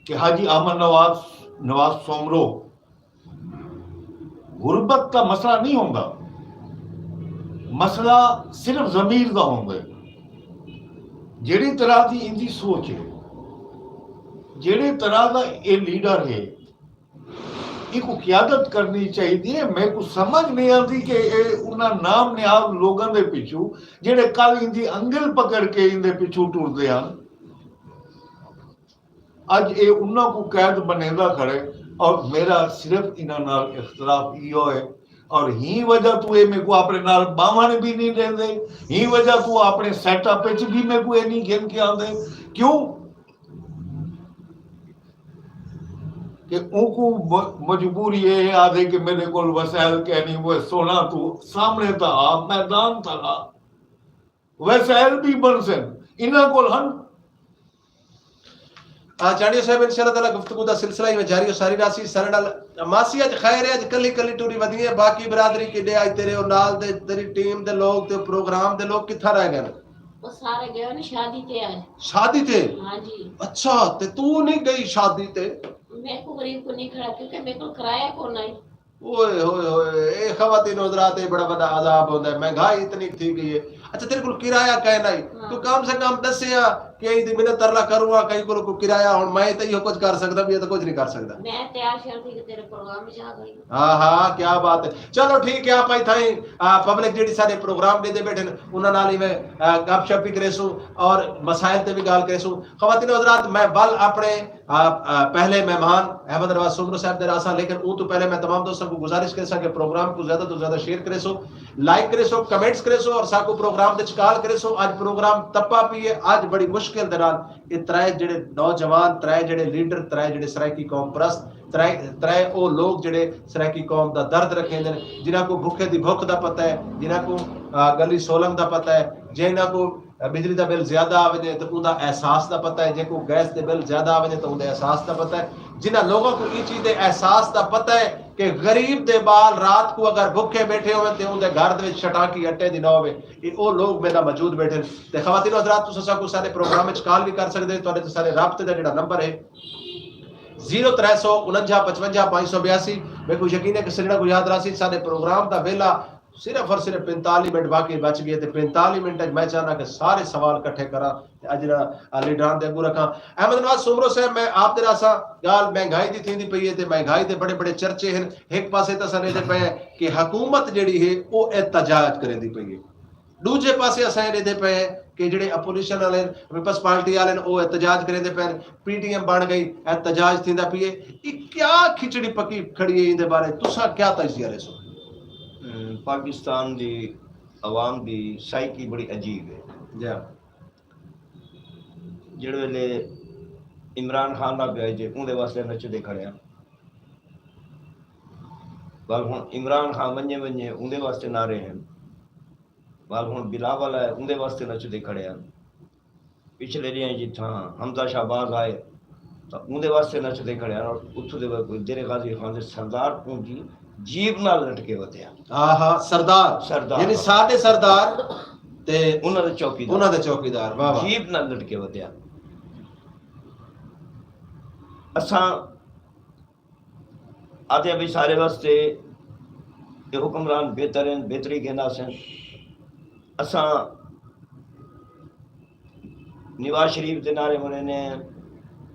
کہ حاجی احمد نواز، نواز سومرو، غربت دا مسئلہ نہیں ہوندا، مسئلہ صرف ضمیر دا ہوندا ہے۔ جیڑھی طرح دی ایندی سوچ ہے، جیڑھی طرح دا اے لیڈر ہے، ایکوں قیادت کرنی چاہیدی ہے۔ میکوں سمجھ نہیں آندی کہ اے انہاں نام نیاز لوگاں دے پچھوں، جیڑھے کل ایندی انگل پکڑ کے ایندے پچھوں ٹردے ہن، اڄ اے انہاں کوں قید بݨیندا کھڑے۔ اور میرا صرف انہاں نال اختلاف ایہو ہے، اور ہی وجہ توں اے میکوں اپݨے نال ٻاہوݨ بھی نہیں ݙیندے، ہی وجہ توں اپݨے سیٹ اپ وچ بھی میکوں اے نہیں گھن کے آندے۔ کیوں؟ کہ اونکوں م- مجبوری اے آہدے کہ میݙے کول وسائل کینی، وہ سونا تو سامݨے تاں آ، میدان تاں آ۔ وسائل بھی بݨسن، انہاں کول ہن۔ آ، چانڈیو صاحب، انشاءاللہ تعالیٰ گفتگو دا سلسلہ ایویں جاری و ساری رہسی۔ سارے نال ماسی اڄ خیر ہے، اڄ کلی کلی ٹری ودی ہے، باقی برادری کݙے اڄ تیرے او نال دے، تیری ٹیم دے لوگ تے پروگرام دے لوگ کتھاں رہ ڳئے؟ وہ سارے گئے نے شادی تے آئے۔ شادی تے؟ ہاں جی۔ اچھا، تے تو نہیں گئی شادی تے؟ میں کو غریب کو نہیں کھڑا کیونکہ میرے کو کرایہ کون آئی۔ اوئے ہوئے ہوئے، اے خواتین و حضرات، اے بڑا وݙا عذاب ہوندا ہے، مہنگائی اتنی تھی ڳئی ہے۔ اچھا، تیرے کول کرایہ کائے نہیں؟ ہاں۔ تو کم سے کم ݙسیا کہ ایں دی منت ترلا کروں ہاں، کہیں کول کوئی کرایہ، ہݨ میں تے ایہو کچھ کر سڳدا، ٻیا تے کچھ نہیں کر سڳدا۔ میں تیار شیار تھی کہ تیرے پروگرام وچ آ ڳئی۔ ہاں ہاں، کیا بات ہے۔ چلو ٹھیک ہے، آپ آئی تھائیں، آ، پبلک جیڑھی سارے پروگرام ݙیندے ٻیٹھن، انہاں نال ہی میں، آ، گپ شپ بھی کریسوں اور مسائل تے بھی ڳالھ کریسوں۔ خواتین و حضرات، میں ول اپݨے آ، آ، پہلے مہمان احمد نواز سومرو صاحب دے راساں، لیکن اوں توں پہلے میں تمام دوستاں کوں گزارش کریساں کہ پروگرام کوں زیادہ توں زیادہ شیئر کریسو، لائک کریسو، کمنٹس کریسو اور ساکوں پروگرام دے چکال کریسو۔ اڄ پروگرام تپا پی ہے، اڄ بڑی مشکل دے نال اے ترائے جڑے نوجوان، ترائے جڑے لیڈر، ترائے جڑے سرائیکی قوم پرست، ترائے، ترائے او لوگ جڑے سرائیکی قوم دا درد رکھیندے نے، جنہاں کوں بھکھے دی بھکھ دا پتہ ہے، جنہاں کوں، آ، ڳلی سولنگ دا پتہ ہے، جنہاں کوں بجلی دا بل زیادہ آ ونڄے تاں اوندا احساس دا پتہ ہے، جیکوں گیس دے بل زیادہ آ ونڄے تاں اوندے احساس دا پتہ ہے۔ جنہاں لوگاں کوں ایں چیز دے احساس دا پتہ ہے کہ غریب دے ٻال رات کوں اگر بھکھے ٻیٹھے ہوون تے اوندے گھر دے وچ شٹانکی اٹے دی نہ ہووے، اے او لوگ میݙا موجود ٻیٹھن۔ تے خواتین و حضرات، تساں ساکوں سارے پروگرام وچ کال وی کر سڳدے، تہاݙے تے سارے رابطے دا جیڑھا نمبر ہے زیرو ترے سو انجا پچونجا پنج سو بیاسی۔ میکوں یقین ہے کہ سڄݨاں کوں یاد رہسی، ساݙے پروگرام دا ویلا صرف اور صرف پنتالیس منٹ باقی بچ ڳئے، تے پنتالیس منٹ وچ میں چاہنداں کہ سارے سوال کٹھے کراں تے اڄ انہاں لیڈراں دے اڳوں رکھاں۔ احمد نواز سومرو صاحب، میں آپ دے راساں، ڳالھ مہنگائی دی تھیندی پئی ہے تے مہنگائی دے بڑے بڑے چرچے ہن۔ ہک پاسے تاں اساں ݙیہدے پئے ہیں کہ حکومت جیڑھی ہے او احتجاج کریندی پئی ہے، ݙوجھے پاسے اساں اے ݙیہدے پئے ہیں کہ جیڑھے اپوزیشن والے ہن، پیپلز پارٹی والے ہن، او احتجاج کریندے پئے ہن، پی ٹی ایم بݨ ڳئی، احتجاج تھیندا پئے۔ اے کیا کھچڑی پکی کھڑی ہے، ایندے بارے تساں کیا تجزیہ ݙیسو؟ ام، پاکستان دی عوام دی سائیکی بڑی عجیب ہے۔ جی۔ جیڑھے ویلے عمران خان نہ پیا جے، اوندے واسطے نچدے کھڑے ہن۔ ول ہݨ عمران خان ونڄے ونڄے، اوندے واسطے نعرے ہن۔ ول ہݨ بلاول آئے، اوندے واسطے نچدے کھڑے ہن۔ پچھلے ݙینہہ جتھاں حمزہ شہباز آئے تاں اوندے واسطے نچدے کھڑے ہن، اور اتھوں دے کوئی دیر غازی خان دے سردار اونجی جیپ نال لٹکے ودے ہن۔ ہاں ہاں، سردار۔ سردار۔ یعنی ساݙے سردار تے انہاں دے چوکیدار۔ انہاں دے چوکیدار، واہ واہ۔ جیپ نال لٹکے ودے ہن۔ اساں آدھے بھئی سارے واسطے اے حکمران بہتر ہن، بہتری گھن آسن۔ اساں نواز شریف دے نعرے مرینے ہیں،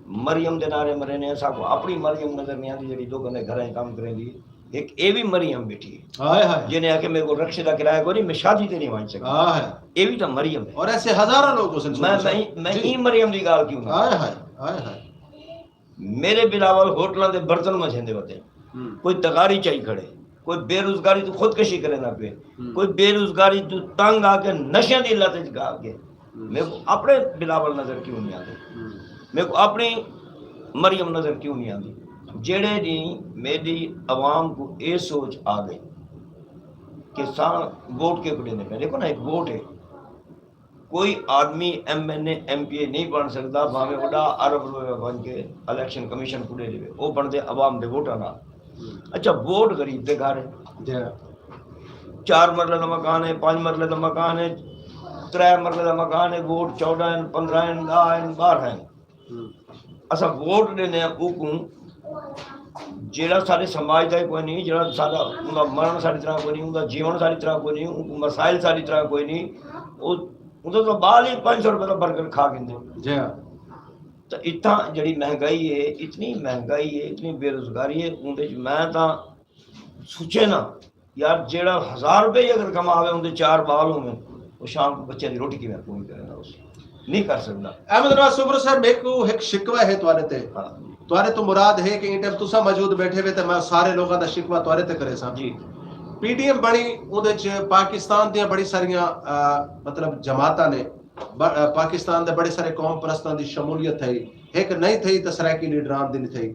مریم دے نعرے مرینے ہیں، ساکوں اپݨی مریم نظر نہیں آندی جیڑھی لوکاں دے گھراں کم کریندی۔ ہک اے وی مریم بیٹھی ہے۔ ہائے ہائے۔ جنہیں آکھے میرے کو رکشے دا کرایہ کوئی نہیں، میں شادی تے نہیں ونڄ سڳدی۔ ہائے۔ اے وی تاں مریم ہے۔ اور ایسے ہزاراں لوگ ہو سن۔ میں، میں، میں جی۔ ایں مریم دی ڳالھ کیوں نہ؟ ہائے ہائے، ہائے ہائے۔ میرے بلاول ہوٹلاں دے برتن مجھیندے ودے۔ ہوں۔ کوئی تغاری چائی کھڑے، کوئی بے روزگاری توں خودکشی کریندا پئے، ہوں۔ کوئی بے روزگاری توں تنگ آ کے نشیاں دی لت وچ آ کے۔ ہوں۔ میکوں اپݨے بلاول نظر کیوں نہیں آندے؟ ہوں۔ میکوں اپݨی مریم نظر کیوں نہیں آندی؟ جیڑھے ݙینہہ میݙی عوام کوں اے سوچ آ ڳئی کہ ساݨ ووٹ کیکوں ݙیندے پئے، ݙیکھو نا، ہک ووٹ ہے۔ کوئی آدمی ایم این اے، ایم پی اے نہیں بݨ سڳدا، بھاویں او ݙاہ ارب روپے ونڄ کے الیکشن کمیشن کوں ݙے ݙیوے، او بݨدے عوام دے ووٹاں نال۔ ہوں۔ اچھا، ووٹ غریب دے گھر ہے۔ جی۔ چار مرلے دا مکان ہے، پنج مرلے دا مکان ہے، ترے مرلے دا مکان ہے، ووٹ چوݙاں ہن، پندرہ ہن، ݙاہ ہن، ٻارہاں ہن۔ ہوں۔ اساں ووٹ ݙیندے ہیں اوکوں جیڑھا ساݙے سماج دا ہی کوئی نہیں، جیڑھا ساݙا، اوندا مرݨ ساݙی طرح کوئی نہیں، اوندا جیوݨ ساݙی طرح کوئی نہیں، اونکوں مسائل ساݙی طرح کوئی نہیں۔ او، اوندا تاں ٻال ہی پنج سو روپے دا برگر کھا گھندے۔ جی ہاں۔ تاں اتھاں جیڑھی مہنگائی ہے، اتنی مہنگائی ہے، اتنی بے روزگاری ہے، اوندے وچ میں تاں سوچے نا، یار، جیڑھا ہزار روپے ہی اگر کماوے، اوندے چار ٻال ہوون، او شام کوں بچیاں دی روٹی کیویں پوری کریندا ہوسی؟ نہیں کر سڳدا۔ احمد نواز سومرو صاحب، میکوں ہک شکوہ ہے تہاݙے تے۔ ہاں۔ تہاݙے توں مراد ہے کہ ایں ٹائم تساں موجود ٻیٹھے وے تے میں سارے لوکاں دا شکوہ تہاݙے تے کریساں۔ جی۔ پی ٹی ایم بݨی، اوندے وچ پاکستان دیاں بڑی ساریاں، آ، مطلب جماعتاں نے، ب-، آ، پاکستان دے بڑے سارے قوم پرستاں دی شمولیت تھئی۔ ہک نئیں تھئی تاں سرائیکی لیڈران دی نئیں تھئی۔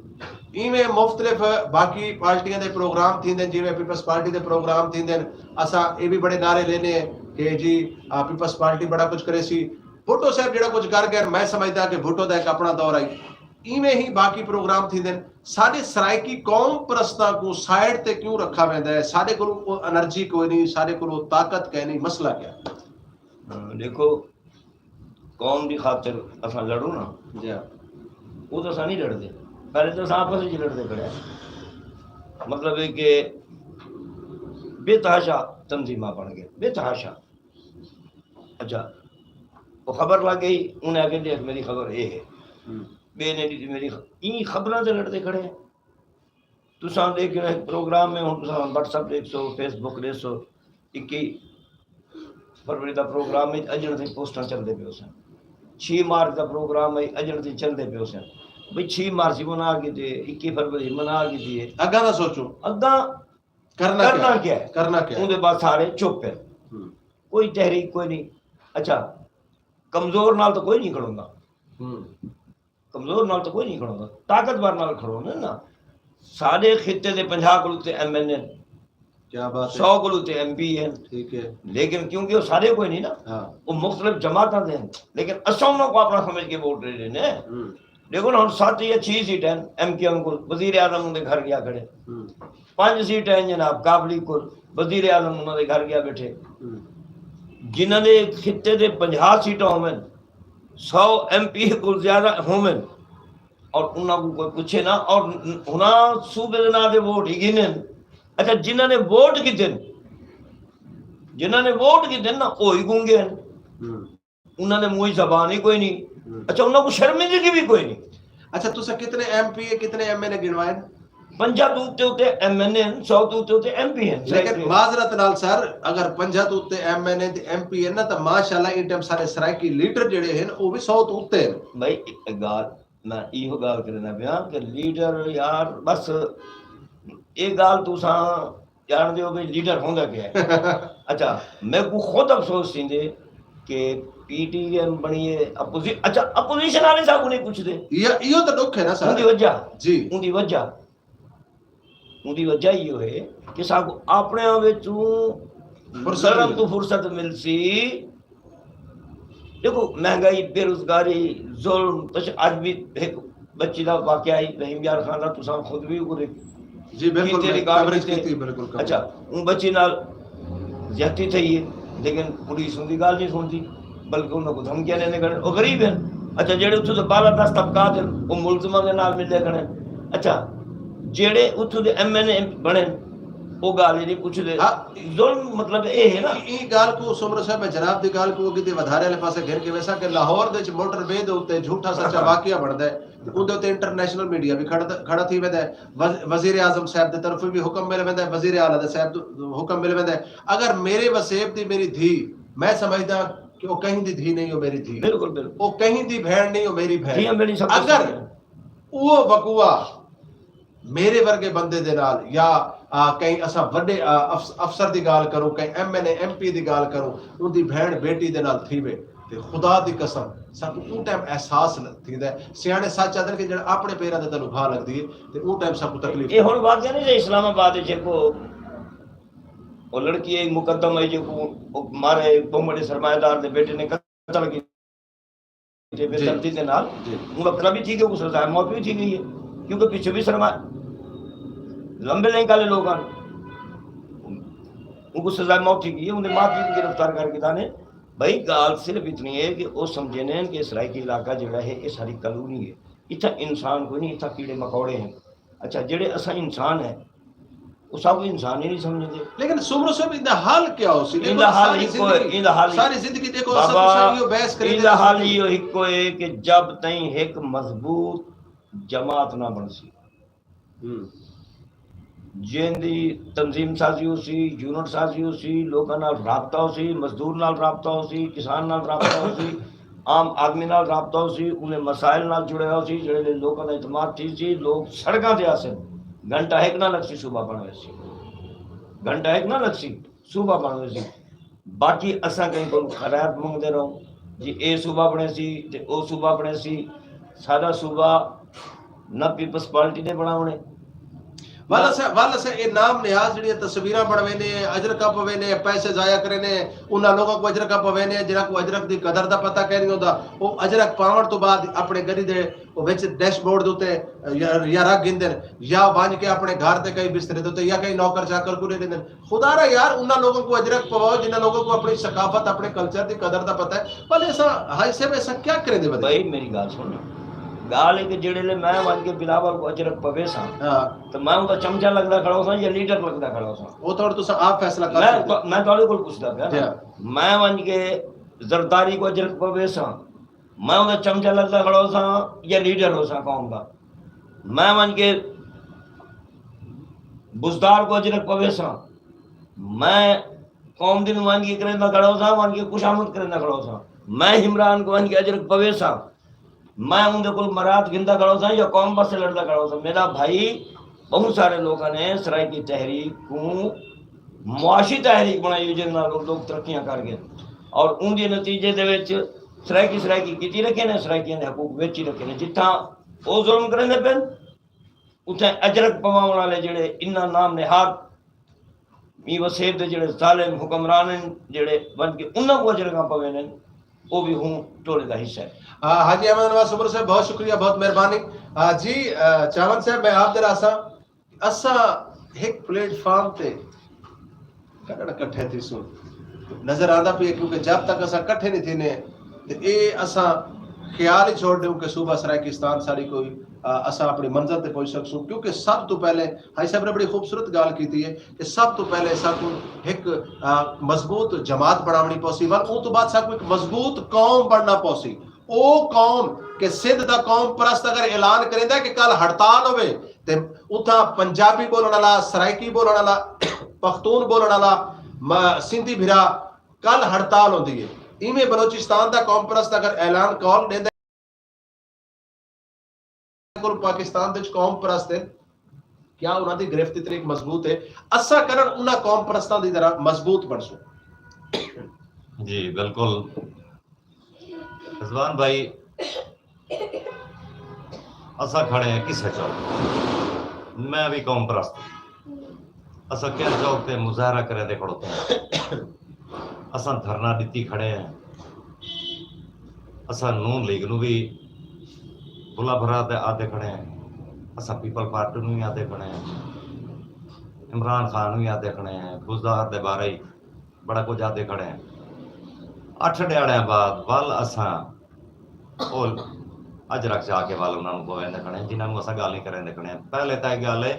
ایویں مختلف باقی پارٹیاں دے پروگرام تھیندے ہن، جیویں پیپلز پارٹی دے پروگرام تھیندے ہن، اساں اے وی بڑے نعرے لینے ہیں کہ جی، آ، پیپلز پارٹی بڑا کجھ کریسی۔ بھٹو صاحب جیڑھا کجھ کر ڳئے، میں سمجھداں کہ بھٹو دا ہک اپݨا دور آئی۔ ایویں ہی باقی پروگرام تھیندے ہن۔ ساݙے سرائیکی قوم پرستاں کوں سائیڈ تے کیوں رکھا ویندا ہے؟ ساݙے کولوں او انرجی کوئی نہیں، ساݙے کولوں او طاقت کائنی، مسئلہ کیا ہے؟ ہاں، ݙیکھو، قوم دی خاطر اساں لڑوں نا، جی۔ او تاں اساں نہیں لڑدے، پہلے تاں اساں آپس وچ لڑدے کھڑے ہیں۔ مطلب ہے کہ بے تحاشا تنظیماں بݨ ڳئے، بے تحاشا۔ اچھا، او خبر لڳ ڳئی، انہیں آکھیا، "ݙیکھ، میری خبر اے ہے۔" ہوں۔ ٻئے نے ݙتی، "میری خ-۔" ایں خبراں تے لڑدے کھڑے ہیں۔ تساں ݙیکھو، ہک پروگرام ہے، ہݨ تساں واٹس ایپ ݙیکھسو، فیس بک ݙیکھسو، اکی فروری دا پروگرام ہے، اڄݨ تائیں پوسٹاں چلدے پئے ہوسن۔ چھ مارچ دا پروگرام ہے، اڄݨ تائیں چلدے پئے ہوسن۔ بھئی، چھ مارچ ہی منع کیتے، اکی فروری منع کیتی ہے۔ اڳاں دا سوچو۔ اڳاں کرنا کرنا کیا ہے؟ کیا ہے؟ کرنا کیا ہے؟ اوندے بعد سارے چپ ہیں۔ ہوں۔ کوئی تحریک کوئی نہیں۔ اچھا، کمزور نال تو کوئی نہیں کھڑوندا۔ ہوں۔ کمزور نال تو کوئی نہیں کھڑوندا، طاقتور نال کھڑوندے نا۔ ساݙے خطے دے پنجاہ کولوں تے ایم این اے ہن۔ کیا بات ہے۔ سو کولوں تے ایم پی ہن۔ ٹھیک ہے۔ لیکن کیونکہ او سارے کوئی نہیں نا۔ ہاں۔ او مختلف جماعتاں دے ہن۔ لیکن اساں انہاں کوں اپݨا سمجھ کے ووٹ ݙے ݙینے ہیں۔ ہوں۔ ݙیکھو نا، ہݨ ست یا چھ سیٹاں ہن ایم کیو ایم کول، وزیر اعظم اوندے گھر ڳیا کھڑے۔ ہوں۔ پنج سیٹاں ہن جناب قابلی کول، وزیر اعظم انہاں دے گھر ڳیا ٻیٹھے۔ ہوں۔ جنہاں دے خطے دے پنجاہ سیٹاں ہوون، سو ایم پی کول زیادہ ہوون، اور انہاں کوں کوئی پچھے نہ، اور انہاں صوبے دے ناں تے ووٹ ہی گھنن۔ اچھا، جنہاں نے ووٹ گھدن، جنہاں نے ووٹ گھدن نا، او ہی گنگے ہن۔ ہوں۔ انہاں دے منہ وچ زبان ہی کوئی نہیں۔ ہوں۔ اچھا، انہاں کوں شرمندگی بھی کوئی نہیں۔ اچھا، تساں کتنے ایم پی اے، کتنے ایم این اے گنوائے؟ پنجاہ توں اتے اتے ایم این اے ہن، سو توں اتے اتے ایم پی اے ہن۔ لیکن معذرت نال سر، اگر پنجاہ توں اتے ایم این اے تے ایم پی اے ہن نا، تاں ماشاءاللہ ایں ٹائم سارے سرائیکی لیڈر جیڑھے ہن، او وی سو توں اتے ہن۔ بھائی، ہک ڳالھ، میں ایہو ڳالھ کریندا پیاں کہ لیڈر یار، بس اے ڳالھ تساں ڄاݨدے ہو بھئی لیڈر ہوندا کیا ہے؟ اچھا، میکوں خود افسوس تھیندے کہ پی ٹی ایم بݨی ہے، اپوزی-، اچھا، اپوزیشن والے ساکوں نہیں پچھدے۔ ایہا، ایہو تاں ݙکھ ہے نا سر۔ اوندی وجہ، جی۔ اوندی وجہ، اوندی وجہ ایہو ہے کہ ساکوں اپݨیاں وچوں فرصت لڑݨ نہیں۔ توں فرصت ملسی۔ ݙیکھو، مہنگائی، بے روزگاری، ظلم، تش اڄ وی ہک ٻچی دا واقعہ ہئی رحیم یار خان دا، تساں خود وی اوکوں ݙیکھ جی بالکل کیتے، ریکارڈ کیتے۔ بالکل۔ اچھا، اوں ٻچی نال زیادتی تھئی ہے، لیکن پولیس اوندی ڳالھ نہیں سݨدی، بلکہ انہاں کوں دھمکیاں ݙیندے کھڑن۔ او غریب ہن۔ اچھا، جیڑھے اتھوں دے بالادست طبقات ہن، او ملزماں دے نال ملدے کھڑن۔ اچھا، جیڑھے اتھوں دے ایم این اے بݨن، او ڳالھ ہی نہیں پچھدے۔ ہاں۔ ظلم مطلب اے ہے نا۔ ایں ڳالھ کوں سومرو صاحب، میں جناب دی ڳالھ کوں اڳے تے ودھارے والے پاسے گھن کے ویساں کہ لاہور دے وچ موٹر وے دے اتے جھوٹا سچا واقعہ بݨدا ہے، اوندے اتے انٹرنیشنل میڈیا وی کھڑا، کھڑا تھی ویندا ہے۔ وز-، وزیر اعظم صاحب دی طرفوں وی حکم ملے ویندا ہے، وزیر اعلیٰ دے صاحب توں حکم ملے ویندا ہے۔ اگر میرے وسیب دی میری دھی، میں سمجھدا کہ او کہیں دی دھی نہیں، او میری دھی۔ بالکل، بالکل۔ او کہیں دی بھیݨ نہیں، او میری بھیݨ۔ دھیاں بھیݨیں سب کوں اگر سمجھدے۔ او وقوع میرے ورگے بندے دے نال یا، آ، کہیں اساں وݙے، آ، افس-، افسر دی ڳالھ کروں، کہیں ایم این اے، ایم پی دی ڳالھ کروں، اوندی بھیݨ بیٹی دے نال تھیوے، تے خدا دی قسم ساکوں اوں ٹائم احساس ل-، تھیندا ہے۔ سیاݨے سچ آہدن کہ جیڑھا اپݨے پیراں دے تینوں بھا لڳدی ہے، تے اوں ٹائم ساکوں تکلیف اے ہݨ واقعہ نہیں جو اسلام آباد وچ ہک او، او لڑکی ہے، مقدم ہے، جیکوں او مارے، بہوں وݙے سرمایہ دار دے بیٹے نے قتل کیتے بے جی۔ دردی دے نال۔ جی۔ ہݨ وقت بھی تھی ڳئی، اس سزا موت بھی تھی ڳئی ہے، کیونکہ پچھے بھی سرمایہ لمبے لائن والے لوگ ہیں، ان کو سزا موت تھی ڳئی ہے، انہیں ماں پیو کو گرفتار کر کے تھانے۔ بھائی، ڳالھ صرف اتنی ہے کہ او سمجھے نہیں کہ سرائیکی علاقہ جڑا ہے، یہ ساری کالونی ہے، اتھا انسان کوئی نہیں، اتھا کیڑے مکوڑے ہیں۔ اچھا، جڑے اساں انسان ہیں، وہ سب انسان ہی نہیں سمجھدے۔ لیکن سومرو صاحب، ایندا حل کیا ہو سی؟ دیکھو، ایندا حل ساری ہکو ہے، زندگی، ایندا حل ساری زندگی دیکھو، ایندا اساں حل، تساں ایہو بحث کریندے ایندا حل ایہو ہکو ہے کہ جب تئیں ہک مضبوط جماعت نہ بن سی، ہوں۔ جیندی تنظیم سازی ہو سی، یونٹ سازی ہو سی، لوکاں نال رابطہ ہو سی، مزدور نال رابطہ ہو سی، کسان نال رابطہ ہو سی، عام آدمی نال رابطہ ہو سی، انہیں مسائل نال جڑیا ہو سی، جڑے لے لوکاں دا اعتماد تھی سی، لوگ سڑکاں تے آسن، گھنٹہ ہک نہ لگ سی، صوبہ بن ویسی، گھنٹہ ہک نہ لگ سی، صوبہ بن ویسی۔ باقی اساں کہیں کول خیرات منگدے رہوں جی، اے صوبہ بنے سی تے او صوبہ بنے سی۔ ساڈا صوبہ نہ پیپلز پارٹی نے بناونے، ول اساں، ول اساں اے نام نہاد جڑیاں تصویراں بنوینے، اجرکاں پوینے، پیسے ضائع کرینے، انہاں لوگاں کوں اجرکاں پوینے جنہاں کوں اجرک دی قدر دا پتہ کائنی ہوندا۔ او اجرک پاوݨ توں بعد اپݨے گݙی دے او وچ ڈیش بورڈ دے اتے یا، یا رکھ گھندن، یا ونڄ کے اپݨے گھر تے کہیں بسترے دے اتے یا کہیں نوکر چاکر کوں ݙے ݙیندن۔ خدا را یار، انہاں لوگاں کوں اجرک پواؤ جنہاں لوگاں کوں اپݨی ثقافت، اپݨے کلچر دی قدر دا پتہ ہے۔ بھلے اساں، ہائی صاحب، اساں کیا کریندے ودے؟ بھائی، میری ڳالھ سُݨ۔ ڳالھ ہے کہ جیڑھے لے میں ونڄ کے بلاول کوں اجرک پویساں، ہاں۔ تاں میں اوندا چمچا لڳدا کھڑا ہوساں یا لیڈر لڳدا کھڑا ہوساں؟ او تاں ہݨ تساں آپ فیصلہ کر میں سڳدے۔ تو-، میں تہاݙے کول پُچھدا پیا نا۔ جی ہاں۔ میں ونڄ کے زرداری کوں اجرک پویساں، میں اوندا چمچا لڳدا کھڑا ہوساں یا لیڈر ہوساں قوم دا؟ میں ونڄ کے بزدار کوں اجرک پویساں، میں قوم دے نمائندگی کریندا کھڑا ہوساں، ونڄ کے خوشامد کریندا کھڑا ہوساں۔ میں عمران کوں ونڄ کے اجرک پویساں، میں اوندے کول مراد گھندا کھڑا ہوساں یا قوم واسطے لڑدا کھڑا ہوساں۔ میرا بھائی، بہت سارے لوکاں نے سرائیکی تحریک کوں معاشی تحریک بݨائی ہوئی، جس نال لوک ترقیاں کر ڳئے، اور اوندے نتیجے دے وچ سرائیکی سرائیکی کیتی رکھے نے، سرائیکیاں دے حقوق ویچی رکھے نے۔ جتھاں او ظلم کریندے پن، اتھاں اجرک پواوݨ والے جڑے انہاں نام نہاد میر وسیب دے جڑے ظالم حکمران ہن، جڑے ونڄ کے انہاں کوں اجرکاں پویندن، او وی ہوں ٹولے دا حصہ ہے۔ آ، حاجی احمد نواز سومرو صاحب، بہت شکریہ، بہت مہربانی۔ آ، جی، آ، چاون صاحب، میں آپ دے راساں، اساں ہک پلیٹ فارم تے کݙݨ کٹھے تھیسوں۔ نظر آندا پئے، کیونکہ جب تک اساں کٹھے نہیں تھینے، تے اے اساں خیال ہی چھوڑ ݙیوں کہ صوبہ سرائیکستان ساݙی کوئی، آ، اساں اپݨی منزل تے پہنچ سڳسوں۔ کیونکہ سب توں پہلے، حاجی صاحب نے بڑی خوبصورت ڳالھ کیتی ہے کہ سب توں پہلے ساکوں ہک، آ، مضبوط جماعت بݨاوݨی پوسی، ول اوں توں بعد ساکوں ہک مضبوط قوم بݨنا پوسی۔ او قوم کہ سندھ دا قوم پرست اگر اعلان کریندا ہے کہ کل ہڑتال ہووے، تے اتھاں پنجابی ٻولݨ والا، سرائیکی ٻولݨ والا، پختون ٻولݨ والا، م-، سندھی بھرا کل ہڑتال ہوندی ہے۔ ایویں بلوچستان دا قوم پرست اگر اعلان کال ݙیندا ہے، کول پاکستان دے وچ قوم پرست ہن، کیا انہاں دی گرفت اتنی مضبوط ہے؟ اساں کرن انہاں قوم پرستاں دی طرح مضبوط بݨسوں۔ جی، بالکل۔ رضوان بھائی، اساں کھڑے ہیں کسے چوک، میں بھی قوم پرست۔ اساں کس چوک تے مظاہرہ کرے تے کھڑوتے ہیں؟ اساں دھرنا ݙتی کھڑے ہیں۔ اساں نون لیگ نوں وی بھلا بھرا تے آہدے کھڑے ہیں، اساں پیپلز پارٹی نوں وی آہدے کھڑے ہیں، عمران خان نوں وی آہدے کھڑے ہیں، بزدار دے بارے ہی بڑا کجھ آہدے کھڑے ہیں۔ اٹھ ݙیہاڑیاں بعد ول اساں او اجرک چا کے ول انہاں نوں پویندے کھڑے ہیں، جنہاں نوں اساں ڳالھیں کریندے کھڑے ہیں۔ پہلے تاں اے ڳالھ ہے،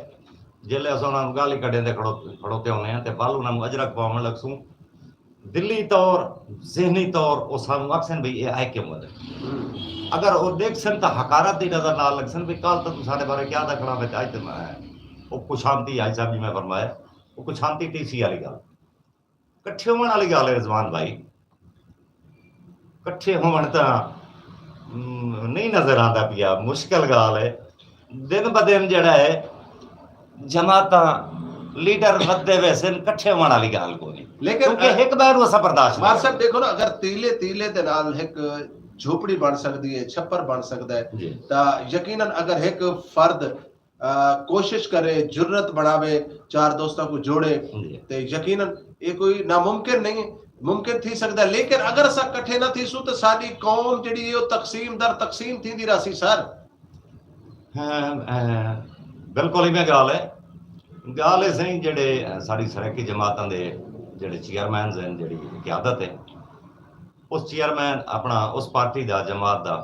جیلے اساں انہاں نوں ڳالھیں کڈھیندے کھڑو-، کھڑوتے ہوندے ہیں تے ول انہاں نوں اجرک پاوݨ لڳسوں۔ دلی طور، ذہنی طور او سانوں آکھسن بھئی اے آئے کیوں ودے؟ اگر او ݙیکھسن تاں حقارت دی نظر نال لڳسن بھئی کل تاں توں ساݙے بارے کیا آہدا کھڑا وے تے اڄ تے میں او کچھ شانتی، حاج صاحب جی میں فرمایا، او کچھ شانتی ٹی سی والی ڳالھ۔ کٹھے ہووݨ والی ڳالھ ہے رضوان بھائی، کٹھے ہووݨ تاں، م، نہیں نظر آندا پیا، مشکل ڳالھ ہے۔ دن ب دن جیڑھا ہے جماعتاں، لیڈر ودھدے ویسن، کٹھے ہووݨ والی ڳالھ کونی۔ لیکن کیونکہ ہک ٻئے نوں اساں برداشت نہیں مار صاحب کریندے۔ ݙیکھو نا، اگر تیلے تیلے دے نال ہک جھوپڑی بݨ سڳدی ہے، چھپر بݨ سڳدا ہے، جی۔ تاں یقیناً اگر ہک فرد آ، کوشش کرے، جرات بݨاوے، چار دوستاں کوں جوڑے، جی۔ تے یقیناً اے کوئی ناممکن نہیں ہے، ممکن تھی سڳدا ہے، لیکن اگر اساں کٹھے نہ تھیسوں تے ساݙی قوم جیڑھی ہے او تقسیم در تقسیم تھیندی رہسی سر۔ ہاں، ہاں، بالکل ایویں ڳالھ ہے۔ ڳالھ ہے سئیں، جیڑھے ساݙی سرائیکی جماعتاں دے جیڑھے چیئرمینز ہن، جیڑھی قیادت ہے، اس چیئرمین اپݨا، اس پارٹی دا، جماعت دا،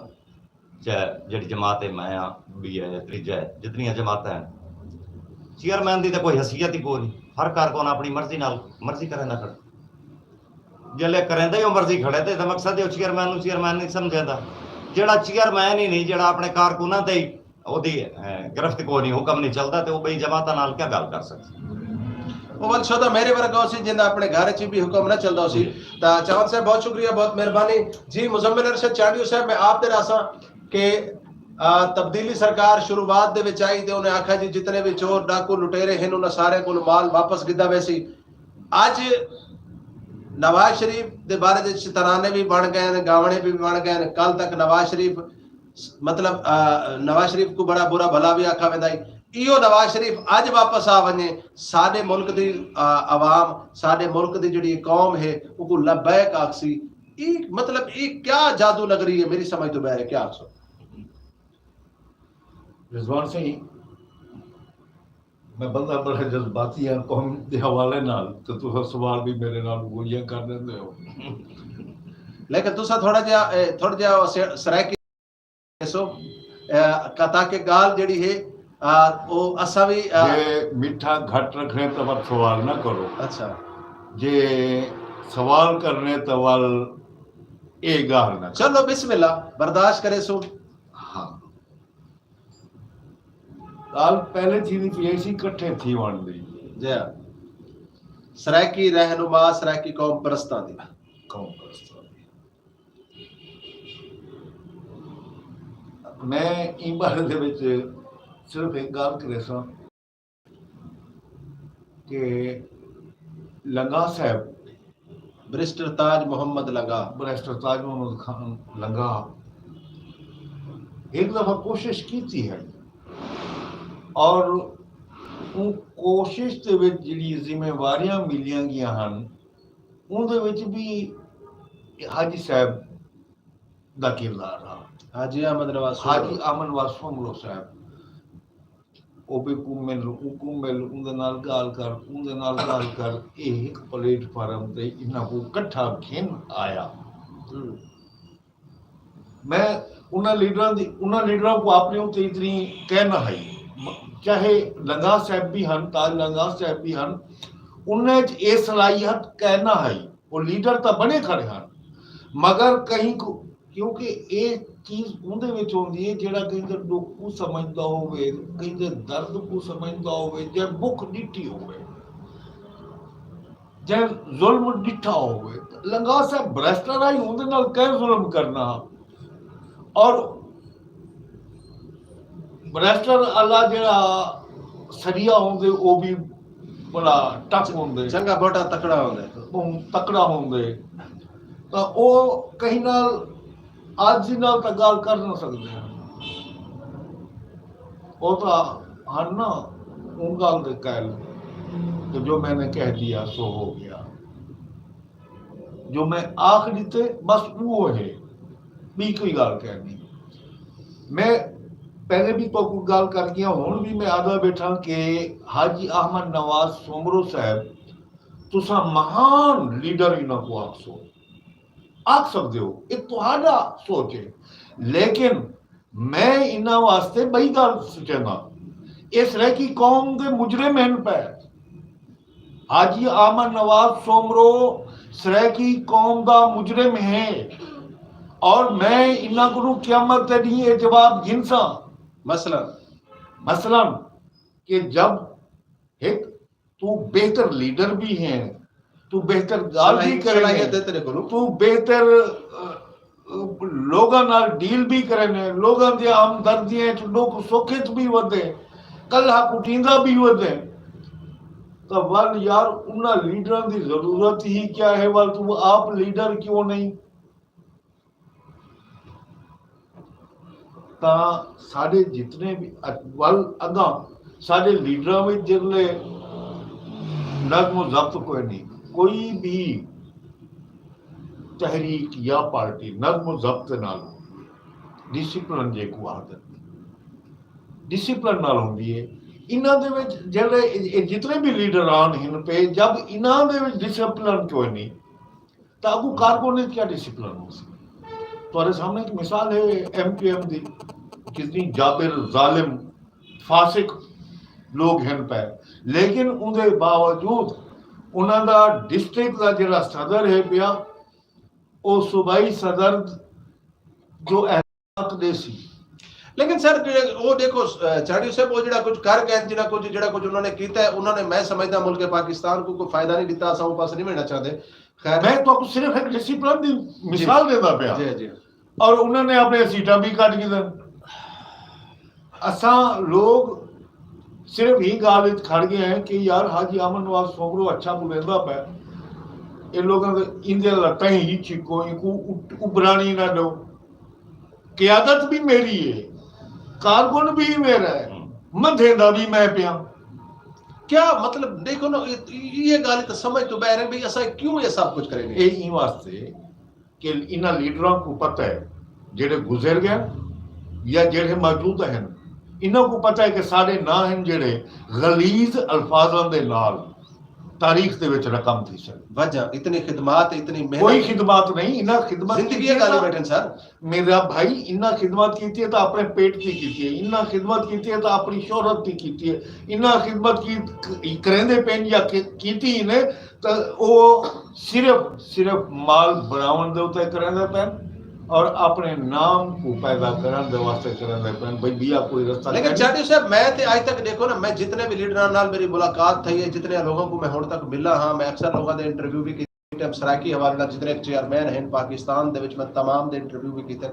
چاہے جیڑھی جماعت ہے، میں ہاں، ٻی ہے، تریجا ہے، جتنیاں جماعتاں ہن، چیئرمین دی تاں کوئی حیثیت ہی کوئی نہیں۔ ہر کارکن اپݨی مرضی نال مرضی کریندا کھڑے۔ جیلے کریندا ہی او مرضی کھڑے تے، تے مقصد ہے او چیئرمین نوں چیئرمین نہیں سمجھیندا۔ جیڑھا چیئرمین ہی نہیں، جیڑھا اپݨے کارکناں تے ہی اودی، اے، گرفت کوئی نہیں، حکم نہیں چلدا تے او ٻئی جماعتاں نال کیا ڳالھ کر سڳدے؟ او ول شودا میرے ورگا ہوسی جیندا اپݨے گھر اچ بھی حکم نہ چلدا ہوسی۔ جی۔ تاں چاول صاحب بہت شکریہ، بہت مہربانی۔ جی مزمل ارشد چانڈیو صاحب، میں آپ تے ݙساں کہ، آ، تبدیلی سرکار شروعات دے وچ آئی تے انہیں آکھیا جی جتنے بھی چور، ڈاکو، لٹیرے ہن انہاں سارے کولوں مال واپس گھدا ویسی۔ اڄ نواز شریف دے بارے وچ ترانے بھی بݨ ڳئے ہن، ڳاوݨے بھی بݨ ڳئے ہن۔ کل تک نواز شریف مطلب، آ، نواز شریف کوں بڑا برا بھلا بھی آکھا ویندا ہئی۔ ایہو نواز شریف اڄ واپس آ ونڄے، ساݙے ملک دی، آ، عوام، ساݙے ملک دی جیڑھی قوم ہے، اوکوں لبیک آکھسی۔ ای مطلب، ای کیا جادو نگری ہے، میری سمجھ توں ٻاہر ہے، کیا آکھسو؟ رضوان سئیں، میں بندہ بڑا جذباتی ہاں قوم دے حوالے نال، تے تساں سوال بھی میرے نال گولیاں کر ݙیندے ہو۔ لیکن تساں تھوڑا جہا، اے، تھوڑا جہا سر-، سرائیکی ݙسو، اے، کا-، تاکہ ڳالھ جیڑھی ہے، آ، او اساں وی، آ، جے میٹھا گھٹ رکھݨے تاں ول سوال نہ کرو۔ اچھا۔ جے سوال کرݨے تاں ول اے ڳالھ نہ کرو۔ چلو بسم اللہ، برداشت کریسوں۔ ہاں۔ ڳالھ پہلے تھیندی پئی ہئی سی کٹھے تھیوݨ دی۔ جی ہاں۔ سرائیکی رہنما، سرائیکی قوم پرستاں دی۔ قوم پرستاں دی۔ میں ایں بارے دے وچ صرف ہک ڳالھ کریساں کہ لنگاہ صاحب، بیرسٹر تاج محمد لنگاہ۔ بیرسٹر تاج محمد خان لنگاہ ہک دفعہ کوشش کیتی ہے اور اوں کوشش دے وچ جڑی ذمہ واریاں ملیاں گیاں ہن، اوندے وچ بھی حاجی صاحب دا کردار ہا۔ حاجی احمد نواز سومرو۔ حاجی احمد نواز سومرو صاحب، او بھی کوں مل، او کوں مل، اوندے نال ڳالھ کر، اوندے نال ڳالھ کر، اے ہک پلیٹ فارم تے انہاں کوں کٹھا گھن آیا۔ ہوں۔ میں انہاں لیڈراں دی، انہاں لیڈراں کوں اپݨے اتے اتنی کہہ نہ ہئی، چاہے لنگاہ صاحب بھی ہن، تاج لنگاہ صاحب بھی ہن، انہاں اچ اے صلاحیت کہہ نہ ہئی۔ او لیڈر تاں بݨے کھڑے ہن، مگر کہیں کوں، کیونکہ اے چیز اوندے وچ ہوندی ہے جیڑھا کہیں دے ݙکھ کوں سمجھدا ہووے، کہیں دے درد کوں سمجھدا ہووے، جیں بکھ ݙٹھی ہووے، جیں ظلم ݙٹھا ہووے۔ لنگاہ صاحب بیرسٹر ہئی، اوندے نال کئیں ظلم کرݨا ہا؟ اور بیرسٹر آلا جیڑھا سریہ ہوندے، او بھی بڑا ٹف ہوندے۔ چنگا بھوٹا تکڑا ہوندے۔ ٻہوں تکڑا ہوندے۔ تاں او کہیں نال عاجزی نال تاں ڳالھ کر نہ سڳدے۔ او تاں ہن نا اوں ڳالھ دے قائل کہ جو میں نے کہہ دیا سو ہو گیا۔ جو میں آکھ ݙتے، بس اوہو ہے۔ ٻی کوئی ڳالھ کائنی۔ میں پہلے بھی تہاکوں ڳالھ کر ڳیا، ہݨ بھی میں آہدا ٻیٹھاں کہ حاجی احمد نواز سومرو صاحب، تساں مہان لیڈر انہاں کوں آکھسو، آکھ سڳدے ہو، اے تہاݙا سوچ ہے، لیکن میں انہاں واسطے ٻئی ڳالھ سوچیندا۔ اے سرائیکی قوم دے مجرم ہن پئے۔ حاجی احمد نواز سومرو سرائیکی قوم دا مجرم ہے، اور میں انہاں کولوں قیامت دے ݙینہہ اے جواب گھنساں۔ مثلاً؟ مثلاً کہ جب ہک، تو بہتر لیڈر بھی ہیں، تو بہتر ڳالھ بھی صلاحیت، کریں، صلاحیت ہے تیرے کولوں۔ تو بہتر، آ، آ، لوگاں نال ڈیل بھی کریں، لوگاں دیاں ہمدردیاں اچ، ݙکھ سکھ اچ بھی ودیں، کلہا کٹیندا بھی ودیں، تاں ول یار، انہاں لیڈراں دی ضرورت ہی کیا ہے؟ ول توں آپ لیڈر کیوں نہیں؟ تاں ساݙے جتنے بھی اچ-، ول اڳاں ساݙے لیڈراں وچ جیڑھے نظم و ضبط کوئی نہیں، کوئی بھی تحریک یا پارٹی نظم و ضبط نال، ڈسپلن جیکوں آہدن، ڈسپلن نال ہوندی ہے۔ انہاں دے وچ جیڑھے اے جتنے بھی لیڈران ہن پئے، جب انہاں دے وچ ڈسپلن کوئی نہیں، تاں اڳوں کارکن وچ کیا ڈسپلن ہوسی؟ تہاݙے سامݨے ہک مثال ہے ایم کیو ایم دی، کتنی جابر، ظالم، فاسق لوگ ہن پئے، لیکن اوندے باوجود انہاں دا ڈسٹرکٹ دا جیڑھا صدر ہے پیا، او صوبائی صدر جو احساس ݙیسی۔ لیکن سر، جیڑھے او ݙیکھو، اہ، چاڑھیو صاحب، او جیڑھا کجھ کر ڳئے، جیڑھا کجھ، جیڑھا کجھ انہاں نے کیتا ہے، انہاں نے، میں سمجھدا، ملک پاکستان کوں کوئی فائدہ نہیں ݙتا، اساں اوں پاسے نہیں ویݨا چاہندے۔ خیر۔ میں تہاکوں صرف ہک ڈسپلن دی مثال ݙیندا پیا۔ جی، جی۔ اور انہاں نے اپݨے سیٹاں بھی کٹ گھدن۔ اساں لوگ صرف ہی ڳالھ اچ کھڑ ڳئے ہیں کہ یار، حاجی احمد نواز سومرو اچھا ٻولیندا پئے، اے لوگاں دے ایندے لتاں ہی چھکو، اینکوں اٹ-، ابھرݨ ہی نہ ݙیو۔ قیادت بھی میری ہے، کارکن بھی میرا ہے، مدھیندا بھی میں پیاں۔ کیا مطلب، ݙیکھو نا، اے، اے ڳالھ تاں سمجھ توں ٻاہر ہے بھئی اساں کیوں اے سب کجھ کریندے؟ اے ایں واسطے کہ انہاں لیڈراں کوں پتہ ہے، جیڑھے گزر ڳئے یا جیڑھے موجودہ ہن، انہاں کوں پتہ ہے کہ ساݙے ناں ہن جیڑھے غلیظ الفاظاں دے نال تاریخ دے وچ رقم تھیسن۔ وجہ اتنی خدمات، اتنی محنت۔ کوئی خدمات نہیں، انہاں خدمت زندگی کیتی ہے ڳالھ تاں، ٻیٹھن سر۔ میرا بھائی، انہاں خدمت کیتی ہے تاں اپݨے پیٹ دی کیتی ہے، انہاں خدمت کیتی ہے تاں اپݨی شہرت دی کیتی ہے، انہاں خدمت کی، کریندے پئن یا کی-، کیتی ہی نے، تاں او صرف، صرف مال بݨاوݨ دے اتے کریندے پئن اور اپݨے نام کوں پیدا کرݨ دے واسطے کریندے پئن، بھئی ٻیا کوئی رستہ لیکن کائنی۔ چاٹیو صاحب، میں تے اڄ تک ݙیکھو نا، میں جتنے بھی لیڈراں نال میری ملاقات تھئی ہے، جتنے لوگوں کو میں ہݨ تک ملا ہاں، میں اکثر لوگاں دے انٹرویو بھی کیتے، ٹائم سرائیکی حوالے نال جتنے چیئرمین ہن پاکستان دے وچ، میں تمام دے انٹرویو بھی کیتے۔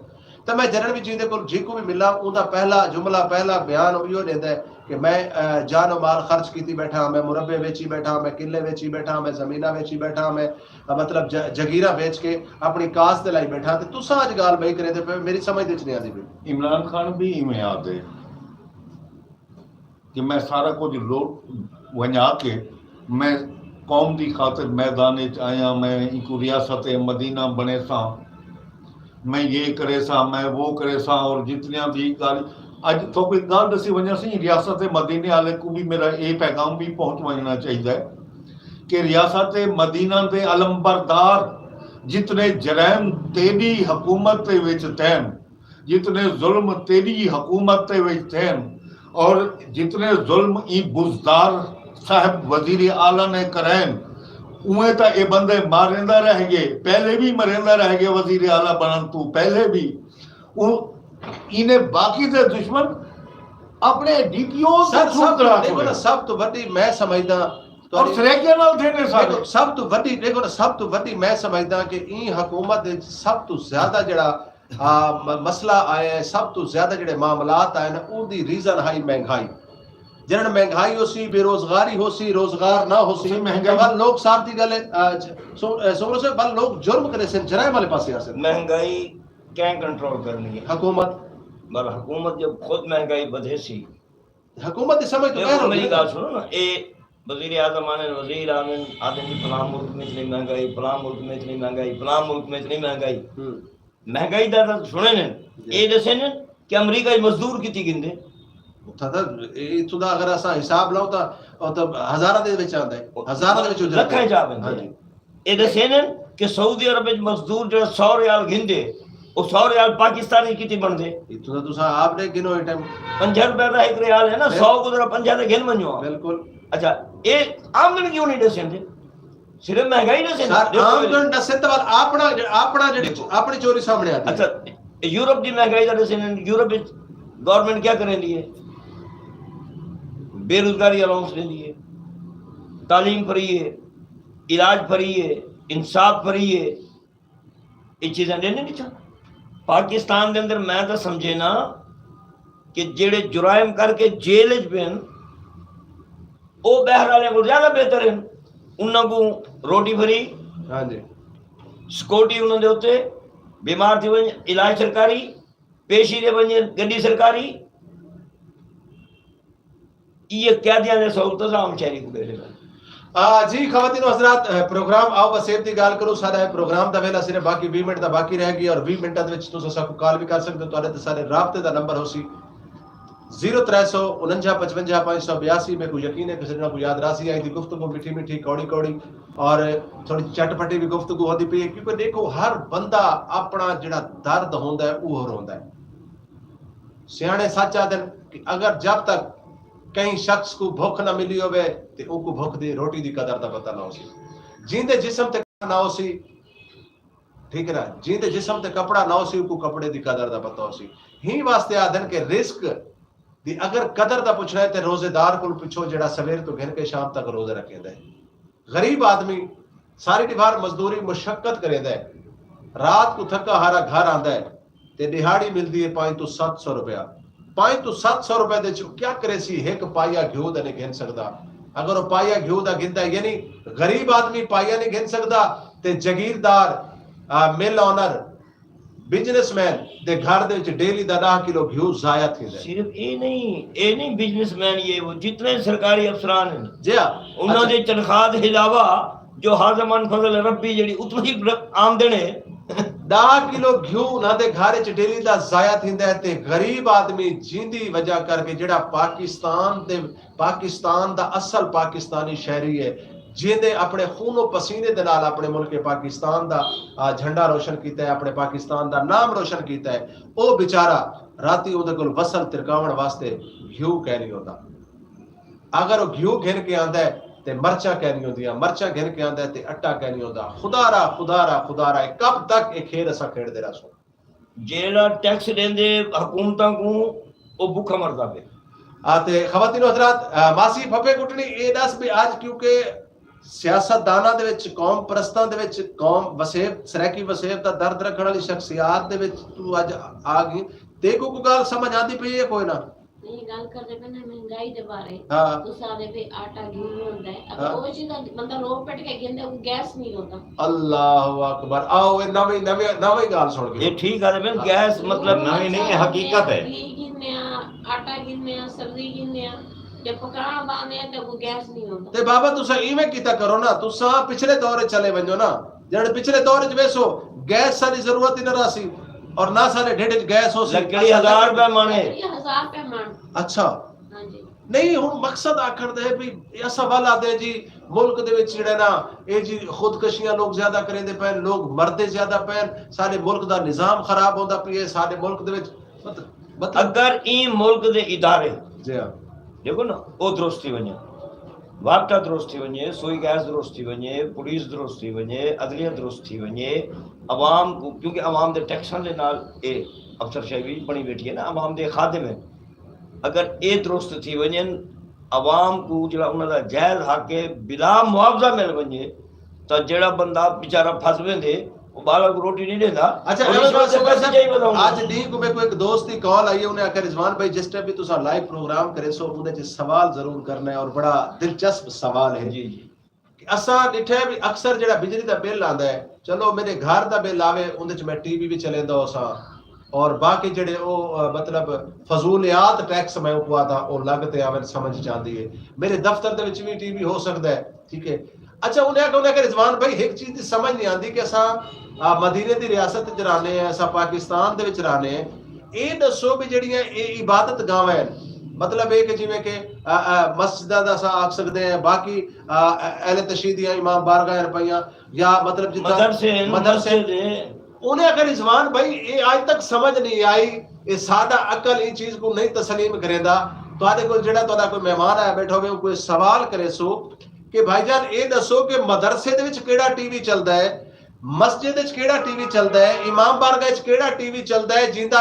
تے میں جݙݨ وی جیندے کول جیکوں وی ملاں، اوندا پہلا جملہ، پہلا بیان او ایہو ݙیندا ہے کہ میں، اے، جان و مال خرچ کیتی ٻیٹھا ہاں، میں مربے ویچی ٻیٹھا ہاں، میں قلعے ویچی ٻیٹھا ہاں، میں زمیناں ویچی ٻیٹھا ہاں، میں، اے، مطلب، ج-، جگیراں ویچ کے اپݨی کاس تے لائی ٻیٹھا ہاں۔ تے تساں اڄ ڳالھ ٻئی کریندے پئے، میری سمجھ دے وچ نہیں آندی پئی۔ عمران خان بھی ایویں آہدے۔ کہ میں سارا کجھ لوٹ ونڄا کے میں قوم دی خاطر میدان اچ آیاں، میں اینکوں ریاست مدینہ بݨیساں، میں یہ کریساں، میں وہ کریساں، اور جتنیاں بھی ڳالھ، اڄ تہاکوں ہک ڳالھ ݙسی ونڄاں سئیں، ریاست مدینے والے کوں بھی میرا اے پیغام بھی پہنچ ونڄݨا چاہیدا ہے کہ ریاست مدینہ دے علمبردار جتنے جرائم تیݙی حکومت دے وچ تھئن، جتنے ظلم تیݙی حکومت دے وچ تھئن اور جتنے ظلم ایں بزدار صاحب وزیر اعلیٰ نے کرائن، اوویں تاں اے بندے ماریندا رہ ڳئے، پہلے بھی مریندا رہ ڳئے، وزیر اعلیٰ بݨݨ توں پہلے بھی۔ او اینے باقی دے دشمن اپݨے ڈی پی اوز سر، سب توں، دیکھو نا، سب توں وݙی میں سمجھدا اور سرائیکیاں نال تھیندے سارے۔ دیکھو، سب توں وݙی، دیکھو نا، سب توں وݙی میں سمجھدا کہ ایں حکومت وچ سب توں زیادہ جڑا آ، م-، مسئلہ آیا ہے، سب توں زیادہ جڑے معاملات آئے نا، اون دی ریزن ہائی مہنگائی۔ جنہاں مہنگائی ہوسی، بے روزگاری ہوسی، روزگار نہ ہوسی، اسی مہنگائی تاں ول لوگ صاف دی گل ہے، آ، سو-، آ، سومرو صاحب، ول لوگ جرم کریسن، جرائم والے پاسے آسن۔ مہنگائی کیں کنٹرول کرنی ہے؟ حکومت۔ بل حکومت جب خود مہنگائی ودھیسی۔ حکومت دی سمجھ تو دیکھو، باہر ہوندی میری ہے۔ ڳالھ سنو نا، اے وزیر اعظم آندن، وزیر آندن، آندن جی فلاں ملک میں اتنی مہنگائی، فلاں ملک میں اتنی مہنگائی، فلاں ملک میں اتنی مہنگائی۔ ہوں۔ مہنگائی دا تاں سݨے نے، اے ݙسے نے کہ امریکہ اچ مزدور کتی گھندے۔ اتھاں تاں اتھوں دا اگر اساں حساب لاؤں تاں او تاں ہزاراں دے وچ آندا ہے، ہزاراں دے وچ اجرت لکھاں چا بندے۔ اے ݙسے نے کہ سعودی عرب وچ مزدور جڑا سو ریال گھندے، او سو ریال پاکستانی کتی بݨدے؟ اتھوں تاں تساں آپ نے گنو اے ٹائم۔ پنجاہ روپے دا ہک ریال ہے نا، سو کوں ذرا پنجاہ تے گھن ونڄو۔ بالکل۔ اچھا، اے آمدن کیوں نہیں ݙسیندے؟ صرف مہنگائی ݙسیندے؟ سر، آمدن ݙسن تاں ول اپݨا اپݨا جڑی اپݨی چوری سامݨے آندی ہے۔ اچھا، یورپ دی مہنگائی دا ݙسیندے؟ یورپ وچ گورنمنٹ کیا کریندی ہے؟ بے روزگاری الاؤنس ݙیندی ہے، تعلیم فری ہے، علاج فری ہے، انصاف فری ہے، اے چیزاں ݙیندے نی چھا؟ پاکستان دے اندر میں تاں سمجھے نا کہ جیڑھے جرائم کر کے جیل اچ پئن، او ٻاہر آلیاں کوں زیادہ بہتر ہن۔ انہاں کوں روٹی فری، ہاں جی۔ سکیورٹی انہاں دے اتے، بیمار تھی ونڄ علاج سرکاری، پیشی تے ونڄے گݙی سرکاری۔ ایہ قیدیاں دے سہولتاں عام شہری کوں ݙیندے پئن۔ آ، جی خواتین و حضرات، اے، پروگرام آؤ وسیب دی ڳالھ کروں، ساݙا اے پروگرام دا ویلا صرف باقی ویہہ منٹ دا باقی رہ ڳیا، اور ویہہ منٹاں دے وچ تساں ساکوں کال وی کر سڳدے ہو، تہاݙے تے ساݙے رابطے دا نمبر ہوسی زیرو ترے سو انجا پچونجا پنج سو بیاسی۔ میکوں یقین ہے کہ سڄݨاں کوں یاد راہسی، اڄ دی گفتگو مٹھی مٹھی، کوڑی کوڑی اور تھوڑی چٹ پٹی وی گفتگو ہوندی پئی ہے، کیونکہ ݙیکھو ہر بندہ اپݨا جیڑھا درد ہوندا ہے اوہو روندا ہے۔ سیاݨے سچ آہدن کہ اگر جب تک کہیں شخص کوں بھکھ نہ ملی ہووے تے اونکوں بھکھ دی روٹی دی قدر دا پتہ نہ ہوسی۔ جیندے جسم تے کپڑا نہ ہوسی، ٹھیک ہے نا، جیندے جسم تے کپڑا نہ ہوسی اونکوں کپڑے دی قدر دا پتہ ہوسی۔ ہیں واسطے آہدن کہ رزق دی اگر قدر دا پچھݨا ہے تے روزے دار کولوں پچھو جیڑھا سویر توں گھن کے شام تک روزے رکھیندا ہے۔ غریب آدمی ساری ݙیہاڑ مزدوری مشقت کریندا ہے، رات کوں تھکا ہارا گھر آندا ہے تے ݙیہاڑی ملدی ہے پنج توں ست سو روپیہ۔ پنج توں ست سو روپے دے وچ کیا کریسی؟ ہک پائیا گھیو دا نہیں گھن سڳدا۔ اگر او پائیا گھیو دا گھندا ہے، یعنی غریب آدمی پائیا نہیں گھن سڳدا تے جگیردار، آ، مل آنر، بزنس مین دے گھر دے وچ ڈیلی دا ݙاہ کلو گھیو ضائع تھیندا ہے۔ صرف اے نہیں، اے نہیں بزنس مین، یہ وہ جتنے سرکاری افسران ہیں، جی ہاں۔ انہاں اچھا۔ دے تنخواہ دے علاوہ جو حاضہ من فضل ربی جڑی اتنی ر-، آمدن ہے۔ ݙاہ کلو گھیو انہاں دے گھر وچ ڈیلی دا ضائع تھیندا ہے تے غریب آدمی جیندی وجہ کر کے جڑا پاکستان دے پاکستان دا اصل پاکستانی شہری ہے، جیندے اپݨے خون و پسینے دے نال اپݨے ملک پاکستان دا، آ، جھنڈا روشن کیتا ہے، اپݨے پاکستان دا نام روشن کیتا ہے، او بیچارہ راتی اوندے کول وصل ترکاوݨ واسطے گھیو کائنی ہوندا۔ اگر او گھیو گھن کے آندا ہے تے مرچاں کائنی ہوندیاں، مرچاں گھن کے آندا ہے تے اٹا کائنی ہوندا۔ خدا را، خدا را، خدا را، اے کب تک اے کھیݙ اساں کھیݙدے رہسوں؟ جیڑھا ٹیکس ݙیندے حکومتاں کوں، او بکھا مردا پئے۔ آ تے خواتین و حضرات، آ، ماسی پھپھے کٹنی اے ݙس بھی اڄ کیونکہ سیاست داناں دے وچ، قوم پرستاں دے وچ، قوم وسیب، سرائیکی وسیب دا درد رکھݨ والی شخصیات دے وچ توں اڄ آ ڳئی، تیکوں کوئی ڳالھ سمجھ آندی پئی ہے کوئی نہ؟ نہیں، گل کردے پے نے مہنگائی دے بارے۔ ہاں۔ تساں آدھے پے آٹا گھیو نہیں ہوندا ہے۔ اگر ہاں۔ او چیز دا بندہ رو پٹ کے گھندے، او گیس نہیں ہوندا۔ اللہ اکبر۔ آؤ، اے نویں، نویں، نویں گال سن گئے۔ اے ٹھیک آدھے پے، گیس مطلب نویں نہیں، اے حقیقت ہے۔ گھی گھندے آ، آٹا گھندے آ، سبزی گھندے آ، جے پکانا باندے آ تے او گیس نہیں ہوندا۔ تے بابا تساں ایویں کیتا کرو نا، تساں پچھلے دور وچ چلے ونجو نا۔ جیڑھے پچھلے دور وچ ویسو، گیس ساݙی ضرورت ہی نہ راہسی اور نہ ساݙے ڈھڈ وچ گیس ہوسی۔ لکڑی ہزار روپے مݨ ہے۔ لکڑی ہزار روپے مݨ۔ اچھا۔ ہاں جی۔ نہیں، ہݨ مقصد آکھݨ دا ہے بھئی اساں ول آہدے جی ملک دے وچ جیڑھے نا اے جی خودکشیاں لوک زیادہ کریندے پئن، لوک مردے زیادہ پئن، ساݙے ملک دا نظام خراب ہوندا پئے، ساݙے ملک دے وچ مطلب، مطلب۔ اگر ایں ملک دے ادارے، جی ہاں۔ ݙیکھو نا، او درست تھی ونڄن، واپٹا درست تھی ونڄے، سوئی گیس درست تھی ونڄے، پولیس درست تھی ونڄے، عدلیہ درست تھی ونڄے، عوام کوں، کیونکہ عوام دے ٹیکساں دے نال اے افسر شاہی وی بݨی ٻیٹھی ہے نا، عوام دے خادم ہن۔ اگر اے درست تھی ونڄن، عوام کوں جیڑھا انہاں دا جائز حق ہے بلا معاوضہ مل ونڄے، تاں جیڑھا بندہ بیچارہ پھس ویندے، او ٻالاں کوں روٹی نہیں ݙیندا۔ اچھا، او رشوت دے پیسے چائی وداوندا۔ اڄ ݙینہہ کوں میکوں ہک دوست دی کال آئی ہے، انہیں آکھیا، رضوان بھائی، جس ٹائم بھی تساں لائیو پروگرام کریسو، اوندے چ سوال ضرور کرنا ہے اور بڑا دلچسپ سوال ہے۔ جی، جی۔ کہ اساں ݙٹھا ہے بھی اکثر جیڑھا بجلی دا بل آندا ہے، چلو میݙے گھر دا بل آوے، اوندے چ میں ٹی وی وی چلیندا ہوساں، اور باقی جیڑھے او، آ، مطلب فضولیات ٹیکس میں اوکوں آہداں، او لڳ تے آون، سمجھ چ آندی ہے۔ میݙے دفتر دے وچ وی ٹی وی ہو سڳدا ہے، ٹھیک ہے۔ اچھا، انہیں آکھیا، انہیں آکھیا، رضوان بھائی، ہک چیز دی سمجھ نہیں آندی کہ اساں، آ، مدینے دی ریاست وچ رہنے ہیں، اساں پاکستان دے وچ رہنے ہیں، اے ڈسو بھی جڑیاں اے عبادت گاواں ہیں، مطلب اے کہ جویں کہ، آ، آ، مسجداں دا اساں آکھ سکدے ہیں، باقی، آ، اہل تشیع دیاں امام بارگاہ ہیں پئیاں، یا مطلب جتھاں مدرسے ہیں، مدرسے ہیں۔ مسجد ہے۔ انہیں آکھیا، رضوان بھائی، اے اج تک سمجھ نہیں آئی، اے ساڈا عقل ایں چیز کو نہیں تسلیم کریندا۔ تہاڈے کول جڑا تہاڈا کوئی مہمان آیا بیٹھا ہوئے، کوئی سوال کرے سو کہ بھائی جان، اے ڈسو کہ مدرسے دے وچ کیڑا ٹی وی چلدا ہے، مسجد وچ کیڑا ٹی وی چلدا ہے، امام بارگاہ وچ کیڑا ٹی وی چلدا ہے، جیندا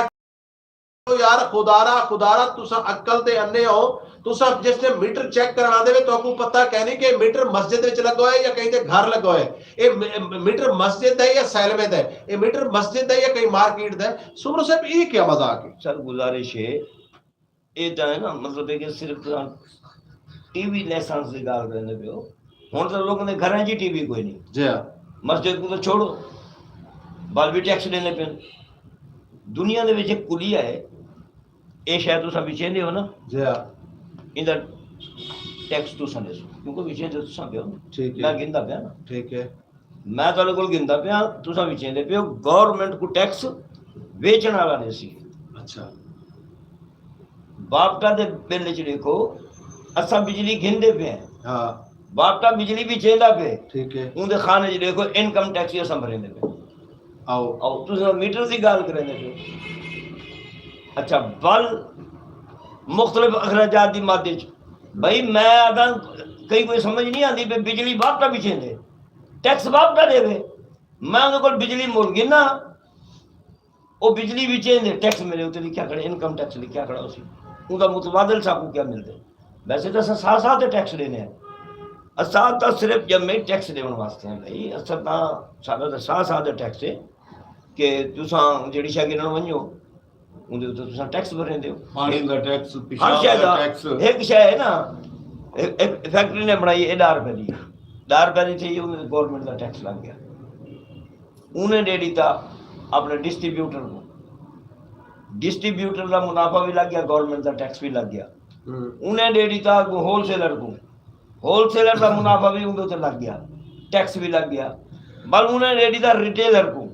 یار خدارا، خدارا، تساں عقل دے انے ہو، تساں جس نے میٹر چیک کران آندے وے، تہاکوں پتہ کینی کہ میٹر مسجد وچ لگا ہوئے یا کہیں دے گھر لگا ہوئے۔ اے م-، میٹر مسجد دا ہے یا سیلمے دا ہے؟ اے میٹر مسجد دا ہے یا کہیں مارکیٹ دا ہے؟ سمرو صاحب، اے کیا مذاق ہے؟ سر، گزارش ہے، اے تاں ہے نا، مطلب ہے کہ صرف تساں ٹی وی لائسنس دی ڳالھ کریندے پئے ہو۔ ہݨ تاں لوکاں دے گھراں 'چ ٹی وی کوئی نہیں۔ جی ہاں۔ مسجد کوں تاں چھوڑو، ٻال وی ٹیکس ݙیندے پئن۔ دنیا دے وچ ہک کلیہ ہے، اے شاید تساں وچیندے ہو نا؟ جی ہاں۔ ایندا ٹیکس تساں ݙیسو، کیونکہ وچیندے تساں پئے ہو۔ ٹھیک ہے۔ میں گھندا پیا نا۔ ٹھیک ہے۔ میں تہاݙے کول گھندا پیاں، تساں وچیندے پئے ہو، گورنمنٹ کوں ٹیکس ویچݨ والا ݙیسی۔ اچھا۔ باپٹا دے بل وچ ݙیکھو، اساں بجلی گھندے پئے ہیں۔ ہاں۔ باپٹا بجلی وچیندا پئے۔ ٹھیک ہے۔ اوندے خانے وچ ݙیکھو، انکم ٹیکس وی اساں بھریندے پئے۔ آؤ۔ آؤ، تساں میٹر دی ڳالھ کریندے پئے ہو۔ اچھا، بل مختلف اخراجات دی مد وچ۔ بھئی، میں آکھاں، کئی کوئی سمجھ نہیں آندی پئی، بجلی باپٹا وچیندے۔ ٹیکس باپٹا ݙیوے۔ میں اوندے کول بجلی مل گھناں، او بجلی وچیندے، ٹیکس میݙے اتے لکھیا کھڑے، انکم ٹیکس لکھیا کھڑا ہوسی۔ اوندا متبادل ساکوں کیا ملدے؟ ویسے تاں اساں ساہ ساہ تے ٹیکس ݙیندے ہیں۔ اساں تاں صرف ڄمے ٹیکس ݙیوݨ واسطے ہیں بھئی، اساں تاں، ساݙا تاں ساہ ساہ تے ٹیکس ہے کہ تساں جیڑھی شے گھنݨ ونڄو، اوندے اتے تساں ٹیکس بھریندے ہو۔ پاݨی دا ٹیکس، ہر پیشاب شے دا دا۔ ٹیکس۔ ہک شے ہے نا، ہک، ہک فیکٹری نے بݨائی ہے ݙاہ روپے دی، ݙاہ روپے دی تھئی، اوندے تے گورنمنٹ دا ٹیکس لڳ ڳیا۔ انہیں ݙے ݙتا اپݨے ڈسٹریبیوٹر کوں، ڈسٹریبیوٹر دا منافع وی لڳ ڳیا، گورنمنٹ دا ٹیکس وی لڳ ڳیا۔ ہوں۔ انہیں ݙے ݙتا اڳوں ہول سیلر کوں، ہول سیلر دا منافع وی اوندے تے لڳ ڳیا، ٹیکس وی لڳ ڳیا۔ ول انہیں ݙے ݙتا ریٹیلر کوں۔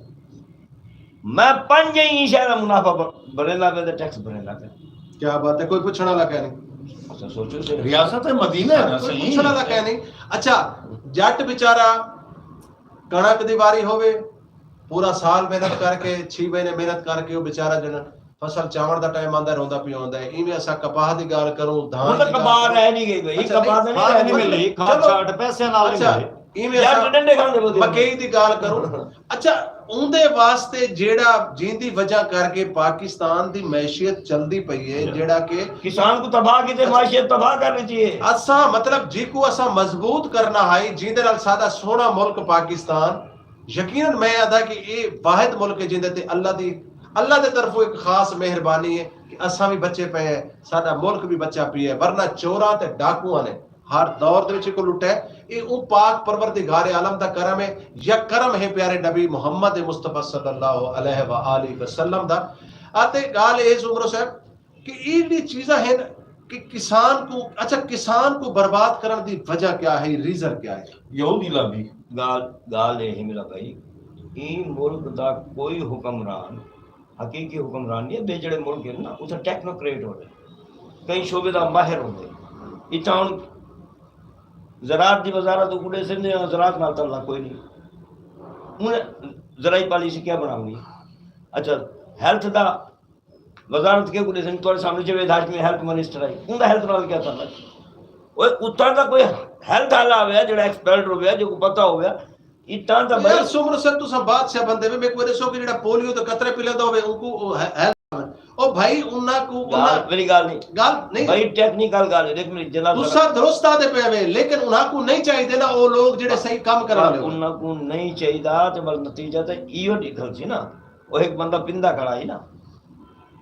میں پنج ہی شے دا منافع ب-، بھریندا پیا تے ٹیکس بھریندا پیا۔ کیا بات ہے، کوئی پچھݨ والا کائے نہیں۔ اچھا، سوچو سے۔ ریاست مدینہ ہے نا، کوئی صحیح۔ پچھݨ والا کائے نہیں۔ اچھا، جٹ بیچارہ کݨک دی واری ہووے، پورا سال محنت کر کے، چھی مہینے محنت کر کے، او بیچارہ جݙاں فصل چاوݨ دا ٹائم آندا، روندا پیا ہوندا ہے۔ ایویں اساں کپاہ دی ڳالھ کروں، دھان ہݨ تاں دی ڳالھ کپاہ کروں۔ رہ نہیں ڳئی بھئی، اچھا، نہیں، کپاہ تاں نہیں ہاں، رہ نہیں مطلب، گئی۔ کھاد چلو، شاد پیسے نال نہیں اچھا، ملے۔ ایویں یار اساں ڈنڈے کھاندے ٻہوں۔ مکئی دی ڳالھ کروں۔ اچھا، اوندے واسطے جیڑھا، جیندی وجہ کر کے پاکستان دی معیشت چلدی پئی ہے، جی۔ جیڑھا کہ کسان کوں تباہ کیتے، اچھا۔ معیشت تباہ کر ݙتی ہے۔ اساں، مطلب، جیکوں اساں مضبوط کرنا ہائی، جیندے نال ساݙا سوہݨا ملک پاکستان، یقیناً میں آہدا کہ اے واحد ملک ہے جیندے تے اللہ دی، اللہ دے طرفوں ایک خاص مہربانی ہے کہ اساں وی بچے پئے ہیں، ساݙا ملک وی بچا پیا ہے، ورنہ چوراں تے ڈاکواں نے ہر دور دے وچ ایکوں لٹا ہے۔ اے اوں پاک پروردگار عالم دا کرم ہے، یا کرم ہے پیارے نبی محمد مصطفیٰ صلی اللہ علیہ وآلہ وسلم دا۔ اتے ڳالھ اے سمرو صاحب کہ اے جیڑھی چیزاں ہن کہ کسان کوں، اچھا، کسان کوں برباد کرݨ دی وجہ کیا ہے، ریزن کیا ہے؟ یہودی لابی۔ ڳالھ، ڳالھ اے ہے میرا بھائی، ایں ملک دا کوئی حکمران حقیقی حکمران نہیں ہے۔ ٻئے جیڑھے ملک ہن نا، اتھاں ٹیکنوکریٹ ہوندے، کئی شعبے دا ماہر ہوندے۔ اتھاں ہݨ زراعت دی وزارت کوں ݙیسن، زراعت نال تعلق کوئی نہیں۔ انہیں زرعی پالیسی کیا بݨاوݨی؟ اچھا، ہیلتھ دا وزارت کیکوں ݙیسن؟ تہاݙے سامݨے جاوید ہاشمی ہیلتھ منسٹر ہے، اوندا ہیلتھ نال کیا تعلق؟ اوئے، اتھاں دا کوئی ہیلتھ والا ہویا، جیڑھا ایکسپرٹ ہویا، جیکوں پتہ ہویا، اتھاں دا بھائی۔ یار سمرو صاحب، تساں بادشاہ بندے وے، میکوں ݙیسو کہ جیڑھا پولیو دے قطرے پلیندا ہووے، اونکوں او ہے، ہیلتھ، او بھائی، انہاں کوں، ڳالھ، انہاں، میری ڳالھ نہیں۔ ڳالھ نہیں۔ بھائی، ٹیکنیکل ڳالھ ہے، ݙیکھ میری جناب، تساں درست آہدے پئے وے، لیکن انہاں کوں نہیں چاہیدے نا، او لوگ جیڑھے صحیح کم کرݨ والے ہوون۔ انہاں کوں نہیں چاہیدا، تے بس نتیجہ تے ایہو نکلسی نا۔ او ہک بندہ پیندا کھڑا ہئی نا،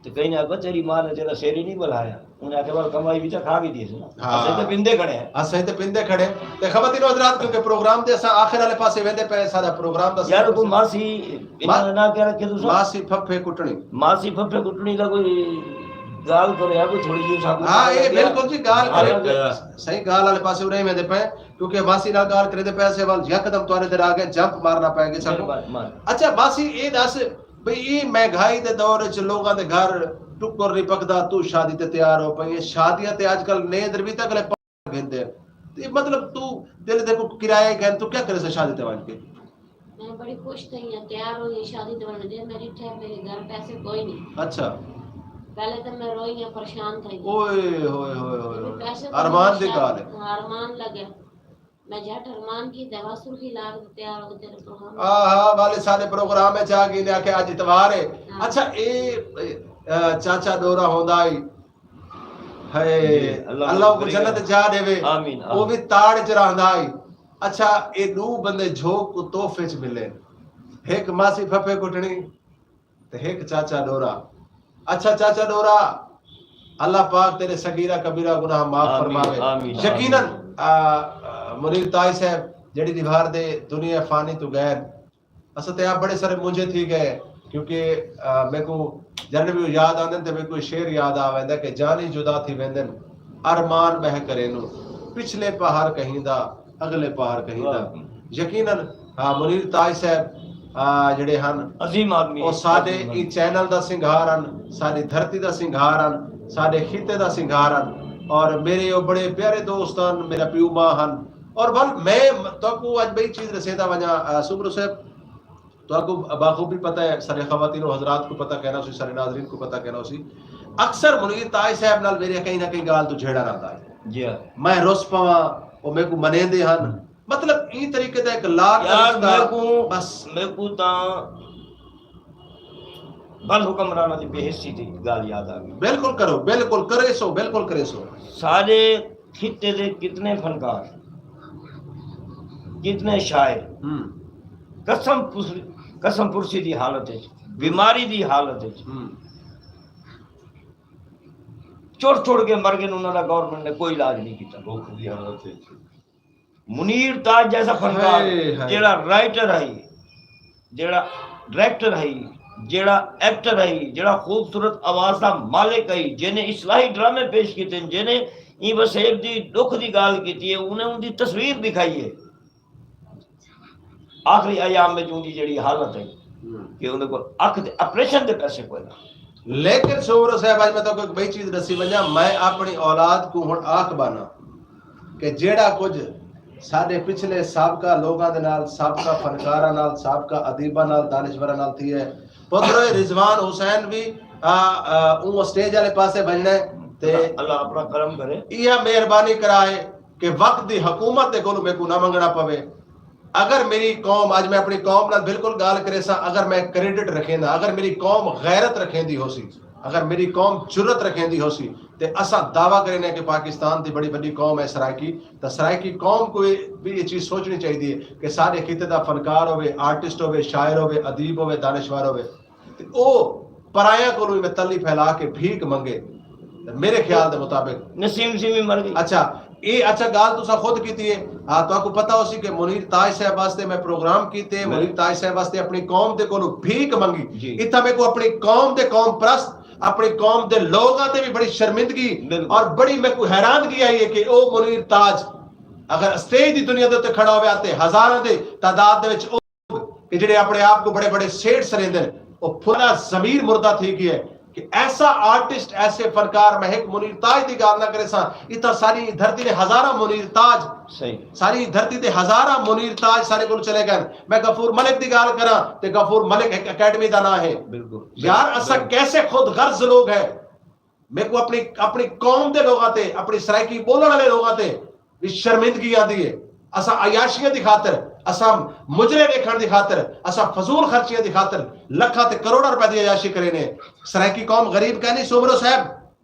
تے کہیں نے آکھیا، "تیری ماں نے تیرا سر ہی نہیں بلایا۔" انہیں آکھیا، "ول کمائی وی تاں کھا وی ݙیس نا۔" ہاں۔ اساں تے پیندے کھڑے ہیں۔ اساں تے پیندے کھڑے ہیں۔ تے خواتین و حضرات، کیونکہ پروگرام دے اساں آخر والے پاسے ویندے پئے، ساݙا پروگرام دا یار، کوئی ماسی، انہاں ما-، دا نہ کیا رکھے تساں؟ ماسی پھپھے کٹنی۔ ماسی پھپھے کٹنی دا کوئی گال کرے آ کوئی تھوڑی جی ساکوں ہاں، اے بالکل جی، گال کرے۔ صحیح گال والے پاسے اڑے ویندے پئے، کیونکہ ماسی نال گال کریندے پئے سے، ول یکدم تہاڈے تے آ گئے، جمپ مارنا پئے گئے ساکوں۔ مہربانی، مہربانی۔ اچھا ماسی، اے دس بھئی، اے مہنگائی دے دور وچ لوگاں دے گھر ٹکر نہیں پکدا، تو شادی تے تیار ہو پئی ہے، شادیاں تے اج کل نئیں دروی تے اگلے پہاڑ گھندے۔ تے مطلب تو دل دے کو کرایہ گھن، تو کیا کرے سے شادی تے ونج کے؟ میں بڑی خوش تھئی ہاں، تیار ہوئی ہاں شادی تے ونڄݨ دے، میں ݙٹھا ہے میرے گھر پیسے کوئی نہیں۔ اچھا۔ پہلے تے میں روئی ہاں، پریشان تھئی ہاں۔ اوئے ہوئے ہوئے ہوئے کہ ہوئے۔ پیسے کوئی ارمان نہیں، دی شاید ڳالھ ہے۔ ہاں، ارمان لڳے۔ میں جھٹ ارمان کیتے، وا سرخی لاڳ تے تیار ہو کے تیݙے پروگرام۔ آہا، والے سارے پروگرام وچ آ ڳئی نے، آکھے اڄ اتوار ہے۔ ہاں۔ اچھا، اے، اے، چاچا ݙورا ہوندا ہئی۔ ہائے، جی، اللہ اللہ کو جنت جا ݙیوے۔ آمین، آمین۔ او وی تاڑ چ رہندا ہئی۔ اچھا، اے ݙو بندے جھوک کوں تحفے چ ملے، ہک ماسی پھپھے کٹنی تے ہک چاچا ݙورا۔ اچھا چاچا ݙورا، اللہ پاک تیݙے صغیرہ کبیرہ گناہ معاف آمین، فرماوے۔ آمین، یقیناً، آمین۔ آ، آ، منیر تاج صاحب جیڑھی ݙیہاڑ دے دنیا فانی توں ڳئے، اساں تے آپ بڑے سارے مونجھے تھی ڳئے، کیونکہ، آ، میکوں جݙݨ وی یاد آندن تے میکوں شعر یاد آ ویندا کہ جانی جدا تھی ویندن، ارمان ٻہہ کرینوں، پچھلے پہر کہیں دا، اڳلے پہر کہیں دا۔ واہ۔ یقیناً، ہاں، منیر تاج صاحب، آ، جیڑھے ہن، عظیم آدمی او ہے، ساݙے عظیم آدمی۔ ایں چینل دا سنگھار ہن، ساݙی دھرتی دا سنگھار ہن، ساݙے خطے دا سنگھار ہن، اور میرے او بڑے پیارے دوست ہن، میرا پیو ماں ہن۔ اور ول میں تہاکوں اڄ ٻئی چیز ݙسیندا ونڄاں، آ، سومرو صاحب، تہاکوں بخوبی پتہ ہے، سارے خواتین و حضرات کوں پتہ کائنا ہوسی، سارے ناظرین کوں پتہ کائنا ہوسی۔ اکثر منیر تاج صاحب نال میرے کہیں نہ کہیں ڳالھ توں جھیڑا رہندا ہے۔ جی ہاں۔ میں رس پواں، او میکوں منیندے ہن۔ مطلب، ایں طریقے دا ہک لاکھ یار، رشتہ، میکوں، بس۔ میکوں تاں ول حکمراناں دی بے حسی دی ڳالھ یاد آ ڳئی۔ بالکل کرو، بالکل کریسو، بالکل کریسو۔ سارے خطے دے کتنے فنکار، کتنے شاعر ہم۔ قسم پس-، قسم پرسی دی حالت وچ، بیماری دی حالت وچ ہم۔ چڑ چڑ کے مر ڳئے، انہاں دا گورنمنٹ نے کوئی علاج نہیں کیتا۔ بھوک دی حالت وچ۔ منیر تاج جیسا فنکار، ہائے، ہائے۔ جیڑھا رائٹر ہئی، جیڑھا ڈائریکٹر ہئی، جیڑھا ایکٹر ہئی، جیڑھا خوبصورت آواز دا مالک ہئی، جیں نے اصلاحی ڈرامے پیش کیتے ہن، جیں نے ایں وسیب دی ݙکھ دی ڳالھ کیتی ہے، انہیں ان دی تصویر ݙکھائی ہے۔ آخری ایام وچ اوندی جیڑھی حالت ہے ہم۔ کہ اوندے کول اکھ دے آپریشن دے پیسے کوئی نہ۔ لیکن سومرو صاحب، اڄ میں تہاکوں ہک ٻئی چیز ݙسی ونڄاں، میں اپݨی اولاد کوں ہݨ آکھ ٻاہنا کہ جیڑھا کجھ ساݙے پچھلے سابقہ لوگاں دے نال، سابقہ فنکاراں نال، سابقہ ادیباں نال، دانشوراں نال تھیا ہے، پترو، اے رضوان حسین وی، آ، آ، اوں اسٹیج والے پاسے ونڄݨا ہے تے اللہ، اللہ اپݨا کرم کرے۔ ایہا مہربانی کرائے کہ وقت دی حکومت دے کولوں میکوں نہ منگݨا پوے۔ اگر میری قوم، اڄ میں اپݨی قوم نال بالکل ڳالھ کریساں، اگر میں کریڈٹ رکھیندا، اگر میری قوم غیرت رکھیندی ہوسی، اگر میری قوم جرات رکھیندی ہوسی، تے اساں دعویٰ کریندے کہ پاکستان دی بڑی وݙی قوم ہے سرائیکی، تاں سرائیکی قوم کوں وی اے چیز سوچݨی چاہیدی ہے کہ ساݙے خطے دا فنکار ہووے، آرٹسٹ ہووے، شاعر ہووے، ادیب ہووے، دانشور ہووے، تے او پرایاں کولوں ایویں تلی پھیلا کے بھیک منگے۔ تے میرے خیال دے مطابق نسیم سیمی مر ڳئی۔ اچھا، اے اچھا ڳالھ تساں خود کیتی ہے۔ ہاں، تہاکوں پتہ ہوسی کہ منیر تاج صاحب واسطے میں پروگرام کیتے، منیر تاج صاحب واسطے اپݨی قوم دے کولوں بھیک منگی۔ جی۔ اتھاں میکوں اپݨی قوم دے قوم پرست، اپݨی قوم دے لوگاں تے وی بڑی شرمندگی بالکل۔ اور بڑی میکوں حیرانگی آئی ہے کہ او منیر تاج اگر اسٹیج دی دنیا دے اُتے کھڑا ہویا تے ہزاراں دے تعداد دے وچ کہ جڑے اپنے آپ کو بڑے بڑے سیٹھ سریندے نے، او پھلا ضمیر مردہ تھی گیا ہے کہ ایسا آرٹسٹ، ایسے فنکار، میں ہک منیر تاج دی گال نہ کرے ساں، اتھا ساری دھرتی دے ہزاراں منیر تاج، صحیح۔ ساری دھرتی دے ہزاراں منیر تاج سارے کول چلے گئے۔ میں غفور ملک دی گال کراں تے غفور ملک ہک اکیڈمی دا نام ہے۔ بالکل۔ یار، اساں بالکل۔ کیسے خود غرض لوگ ہیں۔ میکوں اپݨی، اپݨی قوم دے لوگاں تے، اپݨی سرائیکی ٻولݨ والے لوگاں تے وی شرمندگی آندی ہے۔ اساں عیاشیاں دی خاطر، اساں مجرے ویکھݨ دی خاطر، اساں فضول خرچیاں دی خاطر لکھاں تے کروڑاں روپے دی عیاشی کرینے۔ سرائیکی قوم غریب کائنی سومرو صاحب،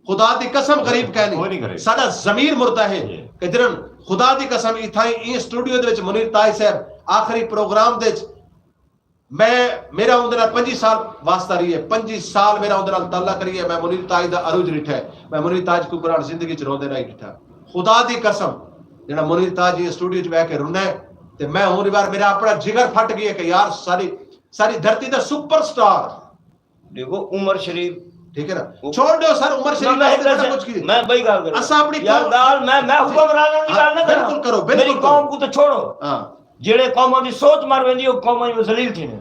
خدا دی قسم غریب کائنی۔ کوئی نہیں غریب۔ ساݙا ضمیر مردہ ہے جی۔ کہ جنہاں خدا دی قسم اتھائیں ایں سٹوڈیو دے وچ منیر تاج صاحب آخری پروگرام دے وچ میں، میرا اوندے نال پنجی سال واسطہ رہی ہے، پنجی سال میرا اوندے نال تعلق رہی ہے۔ میں منیر تاج دا عروج ݙٹھا ہے، میں منیر تاج کوں قرآن زندگی چ روندے نہیں ݙٹھا۔ خدا دی قسم، جڑا منیر تاج جی اسٹوڈیو چ بیٹھ کے رونا ہے، تے میں ہن بار میرا اپنا جگر پھٹ گیا کہ یار، ساری، ساری دھرتی دا سپر سٹار۔ دیکھو، عمر شریف ٹھیک ہے نا؟ چھوڑ ݙیو سر، عمر شریف واسطے بڑا کچھ کی۔ میں بئی گال کر اساں اپنی یار، گال میں میں حکمراناں دی گال نہ کراں۔ بالکل کرو، بالکل میری قوم کو تو چھوڑو۔ ہاں۔ جڑے قوموں دی سوچ مر ویندی او قوماں میں ذلیل تھینے۔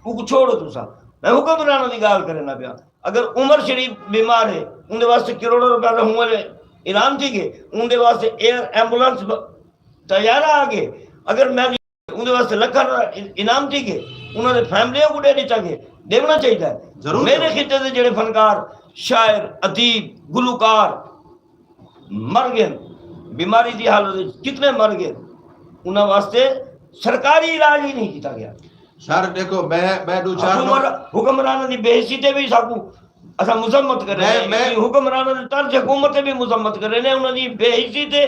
او کو چھوڑو تساں۔ میں حکمراناں دی گال کرنا پیا۔ اگر عمر شریف بیمار ہے، اون دے واسطے کروڑوں روپے دا ہوں والے اعلان تھی گئے، اون دے واسطے ایئر ایمبولینس طیارہ آ گئے۔ اگر میں اوندے واسطے لکھاں انعام تھی گئے، انہاں دے فیملیاں کو ڈے ڈتا گئے، دیونا چاہیے۔ میرے خطے دے جڑے فنکار، شاعر، ادیب، گلوکار مر گئے، بیماری دی حالت وچ کتنے مر گئے، انہاں واسطے سرکاری علاج ہی نہیں کیتا گیا۔ سر دیکھو، میں میں دو چار حکمرانوں دی بے حسی تے بھی ساکو اساں مذمت کرے نے، حکمراناں دے طرز حکومت تے بھی مذمت کرے نے، انہاں دی بے حسی تے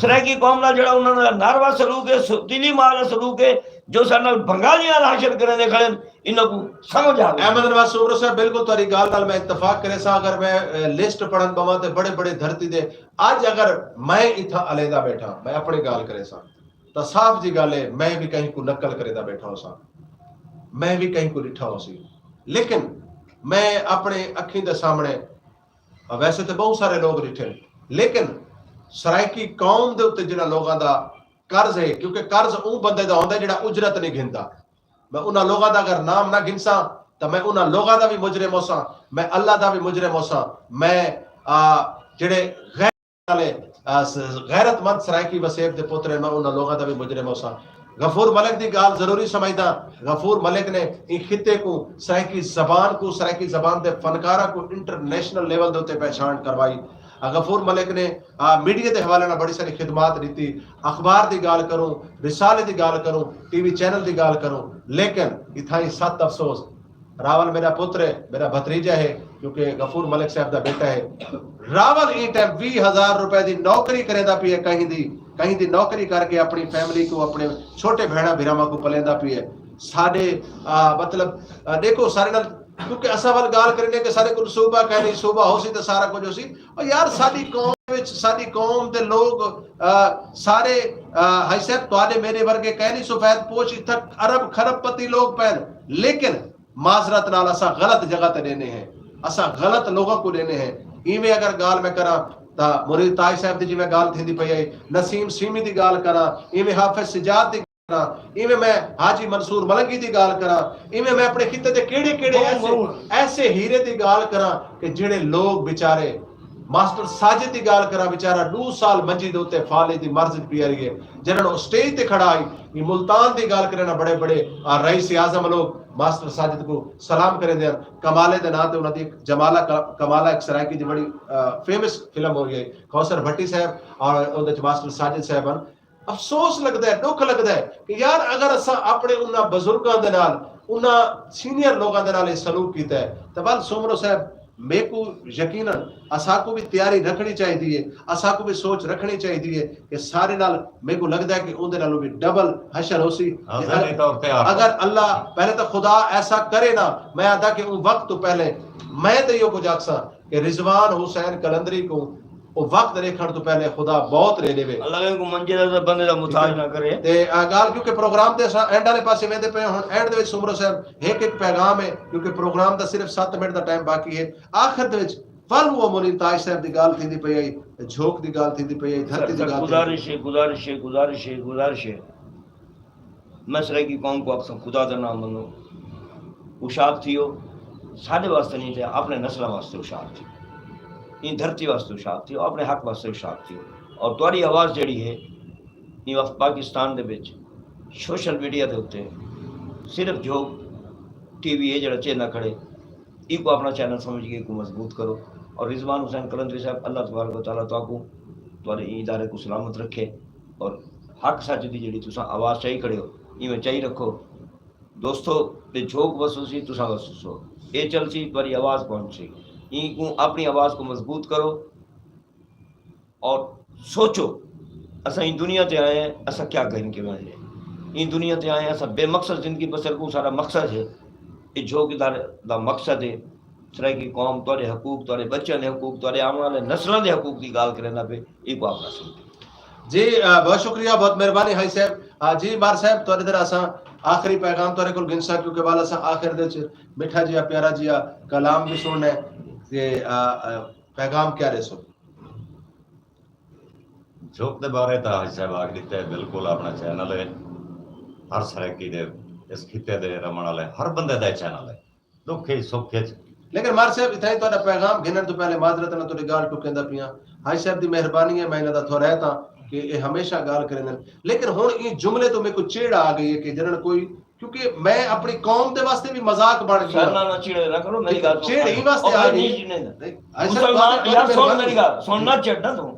سرائیکی قوم نال جڑا انہاں دا ناروا سلوک ہے، تیلی مال سلوک ہے، جو سارے نال بنگالیاں نال حشر کرے نے کھڑے، انہاں کو سمجھ آوے۔ احمد نواز سومرو صاحب، بالکل تہاڈی گال نال میں اتفاق کرے ساں۔ اگر میں لسٹ پڑھن بواں تے بڑے بڑے دھرتی دے، اج اگر میں اتھاں علیحدہ بیٹھا، میں اپنی گال کرے ساں، تاں صاف جی گال ہے، میں بھی کہیں کو نقل کرے دا بیٹھا ہو ساں، میں بھی کہیں کو ڈٹھا ہو سی، لیکن میں اپنے اکھیں دے سامنے، ویسے تے بہت سارے لوگ ڈٹھے، لیکن سرائیکی قوم دے اتنے جنہاں لوگوں دا قرض ہے، کیونکہ قرض اون بندے دا ہوندا ہے جڑا اجرت نہیں گھندا۔ میں انہاں لوگوں دا اگر نام نہ گھنساں، تاں میں انہاں لوگوں دا بھی مجرم ہو ساں، میں اللہ دا بھی مجرم ہو ساں۔ میں جڑے غیر غیرت مند سرائیکی وسیب دے پتر ہیں، میں انہاں لوگاں دا بھی مجرم ہو ساں۔ غفور ملک دی گال ضروری سمجھدا۔ غفور ملک نے ایں خطے کو، سرائیکی زبان کو، سرائیکی زبان دے فنکاراں کو انٹرنیشنل لیول دے اتے پہچان کروائی۔ غفور ملک نے میڈیا دے حوالے نال بڑی ساری خدمات ڈتی۔ اخبار دی گال کروں، رسالے دی گال کروں، ٹی وی چینل دی گال کروں، لیکن اتھائیں ست افسوس، راول میرا پتر ہے، میرا بھتریجا ہے، کیونکہ غفور ملک صاحب دا بیٹا ہے۔ راول ایں ٹائم ویہہ ہزار روپے دی نوکری کریندا پی ہے، کہیں دی کہیں دی نوکری کر کے اپنی فیملی کو، اپنے چھوٹے بھیناں بھراواں کو پلیندا پی ہے۔ ساڈے مطلب دیکھو سارے نال، کیونکہ اساں ول گال کرینے کہ سارے کو صوبہ کہہ نہیں، صوبہ ہو سی تو سارا کچھ ہو سی۔ اور یار ساری قوم وچ، ساری قوم دے لوگ سارے، ہائی صاحب تہاڈے میرے ورگے کہہ نہیں، سفید پوش اتھک ارب خرب پتی لوگ پین، لیکن معذرت نال اساں غلط جگہ تے ڈینے ہیں، اساں غلط لوگوں کو ڈینے ہیں۔ ایویں اگر گال میں کراں تاں مرید تاج صاحب دی جویں گال تھیندی پئی ہے، نسیم سیمی دی گال کراں، ایویں حافظ سجاد دی گال کراں، ایویں میں حاجی منصور ملنگی دی گال کراں، ایویں میں اپنے خطے دے کیڑے کیڑے ایسے ایسے ہیرے دی گال کراں کہ جڑے لوگ بیچارے ماسٹر ساجد دی گال کراں، بیچارہ ڈو سال منجی دے اتے فالج دی مرض پیا رہی ہے، جنہاں او سٹیج تے کھڑا آئی۔ ایں ملتان دی گال کرے نا، بڑے بڑے رئیس اعظم لوگ ماسٹر ساجد کو سلام کرے دے، کمالے دے ناں تے انہاں دی ایک جمالہ کمالہ ایک سرائیکی دی بڑی فیمس فلم ہوئی ہے، کوثر بھٹی صاحب اور اون دے ماسٹر ساجد صاحب ہیں۔ افسوس لگدا ہے، ڈکھ لگدا ہے کہ یار اگر اساں اپنے انہاں بزرگاں دے نال، انہاں سینئر لوگاں دے نال یہ سلوک کیتا ہے، تے ول سومرو صاحب میکوں یقینا اساکوں وی تیاری رکھنی چاہیدی ہے، اساکوں وی سوچ رکھنی چاہیدی ہے کہ سارے نال میکوں لگدا ہے کہ اوندے نالوں وی ڈبل حشر ہوسی۔ اگر اللہ پہلے تاں خدا ایسا کرے نا، میں آہدا کہ اوں وقت توں پہلے میں تاں ایہو کجھ آکھساں کہ رضوان حسین قلندری کوں او وقت ڈیکھنڑ توں پہلے خدا موت ڈے ڈیوے۔ اللہ کہیں کوں منجے دا بندے دا محتاج نہ کرے۔ تے گالھ کیونکہ پروگرام دے اساں اینڈ آلے پاسے ویندے پئے ہن، اینڈ دے وچ سومرو صاحب ہک ہک پیغام ہے کیونکہ پروگرام دا صرف ست منٹ دا ٹائم باقی ہے۔ آخر دے وچ ول اوہ منیر تاج صاحب دی گالھ تھیندی پئی ہئی، جھوک دی گالھ تھیندی پئی ہئی، دھرتی دی گالھ تھیندی پئی ہئی۔ گزارش ہے، گزارش ہے، گزارش ہے، گزارش ہے۔ میں سرائیکی قوم کو آکھساں خدا دا ناں منو، ہوشیار تھیو، ساڈے واسطے نہیں تے اپنے نسلاں واسطے ہوشیار تھیو، ایں دھرتی واسطے ہوشیار تھیو، اپنے حق واسطے ہوشیار تھیو۔ اور تہاڈی آواز جیڑھی ہے ایں وقت پاکستان دے وچ سوشل میڈیا دے اتے صرف جھوک ٹی وی ہے جیڑھا چیندا کھڑے، ایکوں اپنا چینل سمجھ کے ایکوں مضبوط کرو۔ اور رضوان حسین قلندری صاحب، اللہ تبارک و تعالیٰ تہاکوں تہاڈے ایں ادارے کوں سلامت رکھے اور حق سچ دی جیڑھی تساں آواز چائی کھڑے ہو، ایویں چائی رکھو۔ دوستو، تے جھوک وسوسی، تساں وسوسو، اے چلسی، تہاڈی آواز پہنچسی۔ اینکوں اپنی آواز کوں مضبوط کرو۔ اور سوچو، اساں ایں دنیا تے آئے ہیں، اساں کیا گھن کے ونجے؟ ایں دنیا تے آئے ہیں، اساں بے مقصد زندگی بسر کوں، سارا مقصد ہے اے جھوک ادارے دا مقصد ہے سرائیکی قوم، تہاڈے حقوق، تہاڈے بچیاں دے حقوق، تہاڈے آون والے نسلاں دے حقوق دی گالھ کریندا پئے، ایکوں آپݨا سمجھو۔ جی بہت شکریہ، بہت مہربانی ہائی صاحب۔ جی مار صاحب، تہاڈے در اساں آخری پیغام تہاڈے کول گھنساں کیونکہ ول اساں آخر دے وچ میٹھا جیا پیارا جیا کلام وی سنڑنا ہے۔ تے پیغام کیا ݙیسو؟ جھوک دے بارے تاں حاجی صاحب آکھ ݙتے، بالکل اپݨا چینل ہے، ہر سرائیکی دے اس خطے دے رہوݨ والے ہر بندے دا چینل ہے، ݙکھ اچ سکھ اچ۔ لیکن مار صاحب، اتھائیں تہاݙا پیغام گھنݨ توں پہلے معذرت نال تہاݙی ڳالھ ٹکینداں پیاں۔ حاجی صاحب دی مہربانی ہے، میں انہاں دا تھورائت ہاں کہ اے ہمیشہ ڳالھ کریندن، لیکن ہݨ ایں جملے توں میکوں چڑ آ ڳئی ہے کہ جݙݨ کوئی کیونکہ میں اپݨی قوم دے واسطے وی مذاق بݨ ڳیاں۔ سر نہ نہ چڑے نہ کرو، میری ٹھیک ہے، ڳالھ سݨو۔ چڑ ایں واسطے آ ڳئی ہے۔ نہیں، نہیں، نہیں۔ نہیں، حاجی صاحب، مسلمان، تہاݙی، تہاݙی یار سݨ مہربانی۔ میری ڳالھ، سݨ نہ چڑ نہ توں۔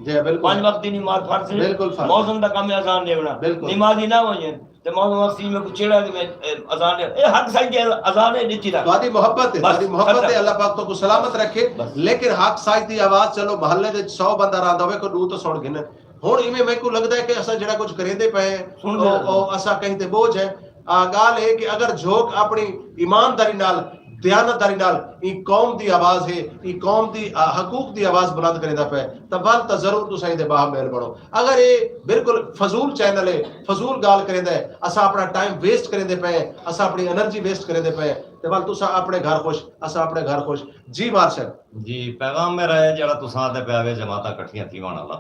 جی، بالکل۔ پنج وقت دی نماز فرض ہے۔ بالکل فرض۔ مؤذن دا کم ہے اذان ݙیوݨا۔ بالکل۔ نمازی نہ ہوئن تے مؤذن وقت میں کو چڑا کہ میں، اے، اذان ݙے، اے حق سائیں دی اذان ہے، ݙتی رکھ۔ تہاݙی محبت ہے، بس، تہاݙی محبت ختم۔ ہے، اللہ پاک تہاکوں سلامت رکھے۔ بس۔ لیکن حق سائیں دی آواز، چلو محلے دے سو بندہ رہندا ہووے، کوئی ݙو تاں سݨ گھن۔ ہݨ ایویں میکوں لڳدا ہے کہ اساں جیڑھا کجھ کریندے پئے ہیں، سݨ او، دے۔ او، اساں کہیں تے بوجھ ہیں۔ آ، ڳالھ ہے کہ اگر جھوک اپݨی ایمانداری نال، دیانتداری نال ایں قوم دی آواز ہے، ایں قوم دی، آ، حقوق دی آواز بلند کریندا پئے، تاں ول تاں ضرور تساں ایندے باہم میل بݨو۔ اگر اے بالکل فضول چینل ہے، فضول ڳالھ کریندا ہے، اساں اپݨا ٹائم ویسٹ کریندے پئے ہیں، اساں اپݨی انرجی ویسٹ کریندے پئے ہیں، تے ول تساں اپݨے گھر خوش، اساں اپݨے گھر خوش۔ جی مار صاحب۔ جی، پیغام میرا ہے جیڑھا تساں آتے پئے وے، جماعتاں کٹھیاں تھیوݨ والا۔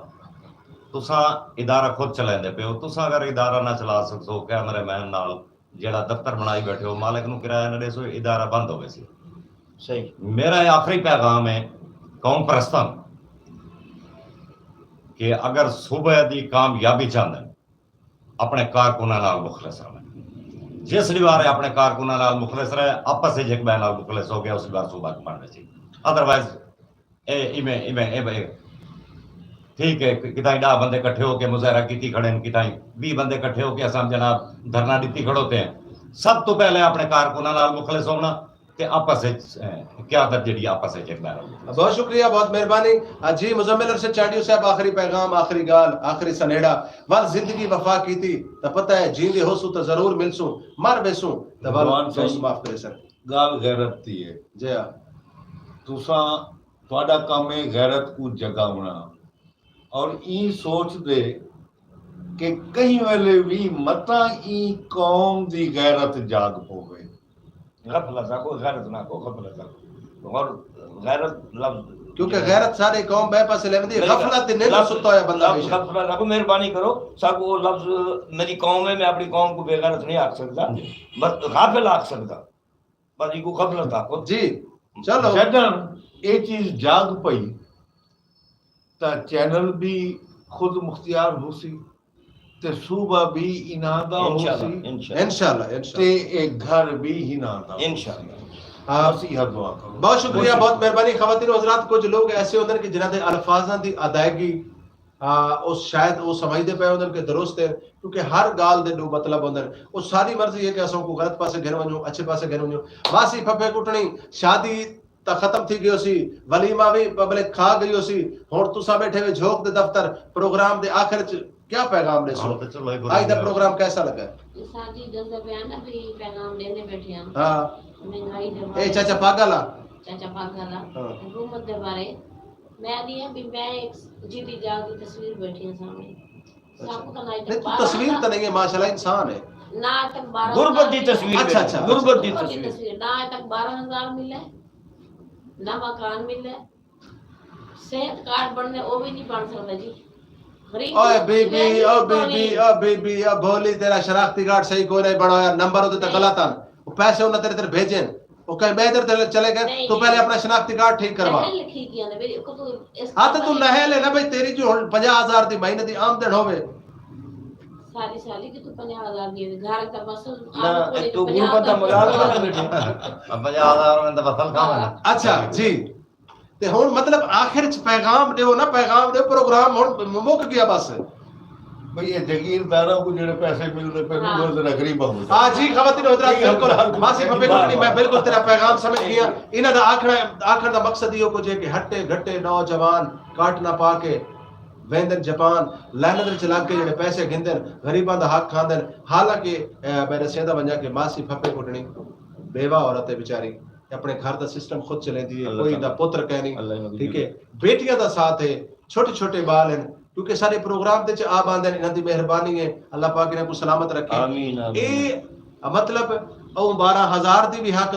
تساں ادارہ خود چلیندے پئے ہو، تساں اگر ادارہ نہ چلا سڳسو، کیمرے مین نال جیڑھا دفتر بݨائی ٻیٹھے ہو، مالک نوں کرایہ نہ ݙیسو، ادارہ بند ہوویسی۔ صحیح۔ میرا اے آخری پیغام ہے قوم پرستاں نوں کہ اگر صوبے دی کامیابی چاہندن، اپݨے کارکناں نال مخلص رہون۔ جس ݙیوار اپݨے کارکناں نال مخلص رہے، آپس وچ ہک ٻئے نال مخلص ہو ڳئے، اس ݙیوار صوبہ بݨ ویسی۔ ادروائز اے ایویں، ایویں، اے بھئی، ٹھیک ہے، کتھائیں ݙاہ بندے کٹھے ہو کے مظاہرہ کیتی کھڑے ہن، کتھائیں ویہہ بندے کٹھے ہو کے اساں جناب دھرنا ݙتی کھڑوتے ہیں۔ سب توں پہلے اپݨے کارکناں نال مخلص ہووݨا تے آپس وچ، اے، قیادت جیڑھی آپس وچ ہک ٻئے نال مخلص۔ بہت شکریہ، بہت مہربانی۔ آ، جی مزمل ارشد چانڈیو صاحب، آخری پیغام، آخری ڳالھ، آخری سنیڑا۔ ول زندگی وفا کیتی تاں پتہ ہے، جیندے ہوسوں تاں ضرور ملسوں، مر ویسوں تاں ول رضوان دوست سائیں، معاف کریسن۔ ڳالھ غیرت دی ہے۔ جی ہاں۔ تساں، تہاݙا کم ہے غیرت کوں جڳاوݨا، اور ایں سوچ دے کہ کہیں ویلے وی متاں ایں قوم دی غیرت جاڳ پووے۔ غفلت آکھو، غیرت نہ آکھو، غفلت آکھو۔ اور غیرت لفظ کیونکہ غیرت ساری قوم ٻئے پاسے لیندی ہے، غفلت تے نیندر ستا ہویا بندہ لفظ ہمیشہ۔ غفلت آکھو، مہربانی کرو، ساکوں او لفظ، میری قوم ہے، میں اپݨی قوم کوں بے غیرت نہیں آکھ سڳدا، جی۔ بس غافل آکھ سڳدا۔ بس ایکوں غفلت آکھو۔ جی، چلو۔ جݙݨ اے چیز جاڳ پئی تاں چینل بھی خود مختیار ہوسی تے صوبہ بھی انہاں دا ہوسی۔ انشاءاللہ، انشاءاللہ۔ انشاءاللہ، انشاءاللہ۔ تے اے گھر بھی انہاں دا ہوسی۔ انشاءاللہ۔ ہاں۔ بس ایہا دعا کرو۔ بہت شکریہ، بہت مہربانی۔ خواتین و حضرات، کچھ لوگ ایسے ہوندن کہ جنہاں دے الفاظاں دی ادائیگی آ، او شاید او سمجھدے پئے ہوندن کہ درست ہے، کیونکہ ہر ڳالھ دے ݙو مطلب ہوندن۔ او ساݙی مرضی ہے کہ اساں اوکوں غلط پاسے گھن ونڄوں، اچھے پاسے گھن ونڄوں۔ ماسی پھپھے کٹݨی، شادی تاں ختم تھی ڳئی ہوسی، ولیمہ وی پبلک کھا ڳئی ہوسی۔ ہݨ تساں ٻیٹھے وے جھوک دے دفتر، پروگرام دے آخر چ کیا پیغام ݙیسو؟ ہݨ تے چلو، اڄ دا پروگرام کیسا لڳا؟ اساں جی ݙسدے پئے ہاں نا، بھی پیغام ݙیندے ٻیٹھے ہاں۔ ہاں۔ مہنگائی دے بارے۔ اے چاچا پاڳل آ؟ چاچا پاڳل آ۔ ہاں۔ حکومت دے بارے۔ میں آہدی ہاں بھی میں ہک جیندی جاڳ دی تصویر ٻیٹھی ہاں سامݨے۔ اچھا۔ ساکوں تاں نہ اڄ تک نہیں، تو بارہ ہزار، تصویر تاں نہیں ہے، ماشاءاللہ انسان ہے۔ نہ اڄ تک بارہ ہزار غربت دی تصویر۔ اچھا، اچھا۔ غربت دی تصویر۔ نہ اڄ تک بارہ ہزار ملے، نہ مکان ملے۔ صحت کارڈ بݨدے، او وی نہیں بݨ سڳدا جی۔ غریب اوئے بی بی، او بی بی، او بی بی، او بھولی، تیرا شناختی کارڈ صحیح کوئی نہیں بݨایا، نمبر اوندے تے غلط ہن۔ او پیسے انہاں تیرے تے بھیجے ہن۔ او کہیں ٻئے تے چلے گئے، تو پہلے اپݨا شناختی کارڈ ٹھیک کروا۔ ہاں، تے توں نہل ہے نا بھائی، تیری جو ہݨ پنجاہ ہزار دی مہینے دی آمدن ہووے۔ سالی سالی کہ توں پنجاہ ہزار دی گھر تے بس نہ، توں غربت دا مذاق بݨا ٻیٹھے۔ پنجاہ ہزار میں تو فصل کھاوے نا۔ اچھا، جی۔ تے ہݨ مطلب آخر چ پیغام ݙیو نا، پیغام ݙیو، پروگرام ہݨ مک ڳیا بس۔ بھئی اے جگیرداراں کوں جیڑھے پیسے ملدے پئے، ہاں۔ او ذرا غریباں کوں۔ ہاں جی، خواتین و حضرات، بالکل، ماسی پھپھے کٹݨی، میں بالکل تیرا پیغام سمجھ ڳیا۔ انہاں دا آکھݨا، آکھݨ دا مقصد ایہو کجھ ہے کہ ہٹے گھٹے نوجوان کاٹنا پا کے ویندن جاپان، لعنت وچ لڳ کے جیڑھے پیسے گھندن، غریباں دا حق کھاندن۔ حالانکہ، اے، میں ݙسیندا ونڄاں کہ ماسی پھپھے کٹݨی بیوہ عورت ہے بیچاری، اپݨے گھر دا سسٹم خود چلیندی ہے، اللہ کوئی تعالیٰ، دا پتر کائنی، اللہ انہاں دی، ٹھیک ہے، بیٹیاں دا ساتھ ہے، چھوٹے چھوٹے ٻال ہن، کیونکہ سارے پروگرام تے چ آپ آندے ہن، انہاں دی مہربانی ہے، اللہ پاک انہاں کوں سلامت رکھے۔ آمین، آمین۔ اے مطلب او بارہ ہزار دی وی حق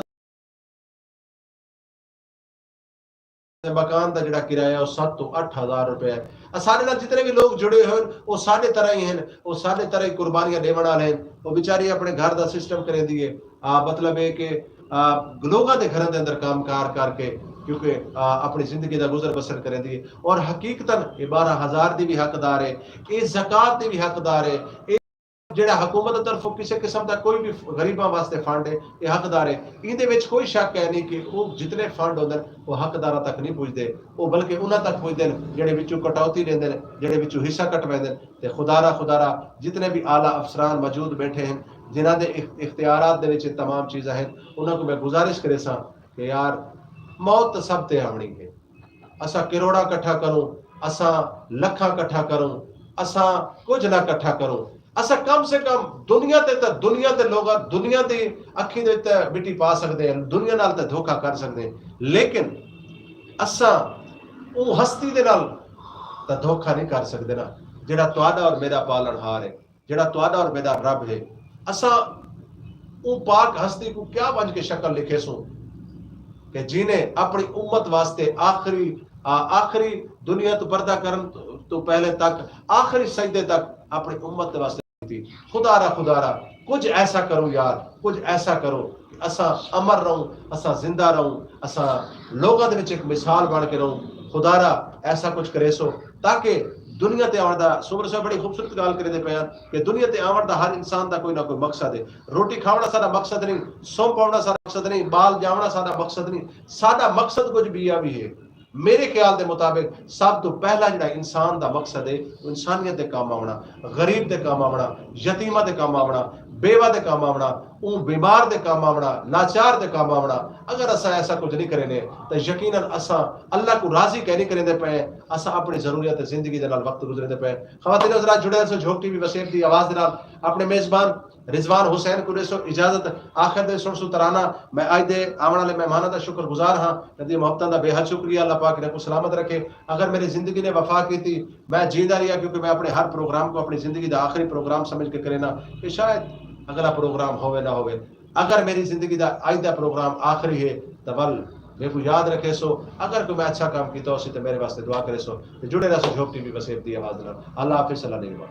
تے مکان دا جڑا کرایہ او ست توں اٹھ ہزار روپے ہے۔ اساݙے نال جتنے وی لوگ جڑے ہوئے ہن، او ساݙے طرح ہی ہن، او ساݙے طرح ہی قربانیاں ݙیوݨ والے ہن۔ او بیچاری اپݨے گھر دا سسٹم کریندی ہے، آ، مطلب ہے کہ، آ، لوگاں دے گھراں دے اندر کام کار کر کے، کیونکہ، آ، اپݨی زندگی دا گزر بسر کریندی ہے۔ اور حقیقتاً اے ٻارہاں ہزار دی وی حقدار ہے، اے زکوٰۃ دی وی حقدار ہے، اے جیڑھا حکومت دی طرفوں کسے قسم دا کوئی وی غریباں واسطے فنڈ ہے، اے حقدار ہے۔ ایندے وچ کوئی شک ہے نہیں کہ او جتنے فنڈ ہوندن، او حقداراں تک نہیں پڄدے، او بلکہ انہاں تک پڄدن جیڑھے وچوں کٹوتی ݙیندن، جیڑھے وچوں حصہ کٹویندن۔ تے خدا را، خدا را، جتنے وی اعلیٰ افسران موجود ٻیٹھے ہن، جنہاں دے اخ-، اختیارات دے وچ اے تمام چیزاں ہن، انہاں کوں میں گزارش کریساں کہ یار، موت تاں سب تے آوݨی ہے۔ اساں کروڑاں کٹھا کروں، اساں لکھاں کٹھا کروں، اساں کجھ نہ کٹھا کروں، اساں کم سے کم دنیا تے تاں، دنیا دے لوگاں، دنیا دی اکھیں دے وچ تاں مٹی پا سڳدے ہیں، دنیا نال تاں دھوکا کر سڳدے ہیں، لیکن اساں اوں ہستی دے نال تاں دھوکا نہیں کر سڳدے نا، جیڑھا تہاݙا اور میݙا پالݨ ہار ہے، جیڑھا تہاݙا اور میݙا رب ہے۔ اساں اوں پاک ہستی کوں کیا ونڄ کے شکل لکھیسوں کہ جنہیں اپݨی امت واسطے آخری، آ، آخری دنیا توں پردہ کرݨ توں پہلے تک، آخری سجدے تک اپݨی امت دے واسطے کیتی۔ خدا را، خدا را، کجھ ایسا کرو یار، کجھ ایسا کرو کہ اساں امر رہوں، اساں زندہ رہوں، اساں لوگاں دے وچ ہک مثال بݨ کے رہوں۔ خدا را، ایسا کجھ کریسو تاکہ دنیا تے آوݨ دا، سومر صاحب بڑی خوبصورت ڳالھ کریندے پئے ہن کہ دنیا تے آوݨ دا ہر انسان دا کوئی نہ کوئی مقصد ہے۔ روٹی کھاوݨا ساݙا مقصد نہیں، سم پاوݨا ساݙا مقصد نہیں، ٻال ڄاوݨا ساݙا مقصد نہیں، ساݙا مقصد کجھ ٻیا وی ہے۔ میرے خیال دے مطابق سب توں پہلا جڑا انسان دا مقصد ہے، او انسانیت دے کم آوݨا، غریب دے کم آوݨا، یتیماں دے کم آوݨا، بیوہ دے کم آوݨا، اوں بیمار دے کم آوݨا، لاچار دے کم آوݨا۔ اگر اساں ایسا کجھ نہیں کرینے تاں یقیناً اساں اللہ کوں راضی کائنی کریندے پئے، اساں اپݨی ضروریات زندگی دے نال وقت گزریندے پئے۔ خواتین و حضرات، جڑے رہسو جھوک ٹی وی وسیب دی آواز دے نال۔ اپݨے میزبان رضوان حسین کوں ݙیسو اجازت۔ آخر دے سݨسوں ترانہ۔ میں اڄ دے آوݨ والے مہماناں دا شکر گزار ہاں، انہاں دی محبتاں دا بے حد شکریہ۔ اللہ پاک انہاں کوں سلامت رکھے۔ اگر میری زندگی نے وفا کیتی، میں جیندا رہیا، کیونکہ میں اپݨے ہر پروگرام کوں اپݨی زندگی دا آخری پروگرام سمجھ کے کرینا کہ شاید اگلا پروگرام ہووے نہ ہووے۔ اگر میری زندگی دا اڄ دا پروگرام آخری ہے تاں ول میکوں یاد رکھیسو، اگر کوئی میں اچھا کم کیتا ہوسی تاں میرے واسطے دعا کریسو۔ تے جڑے رہسو جھوک ٹی وی وسیب دی آواز نال۔ اللہ حافظ، اللہ نگہبان۔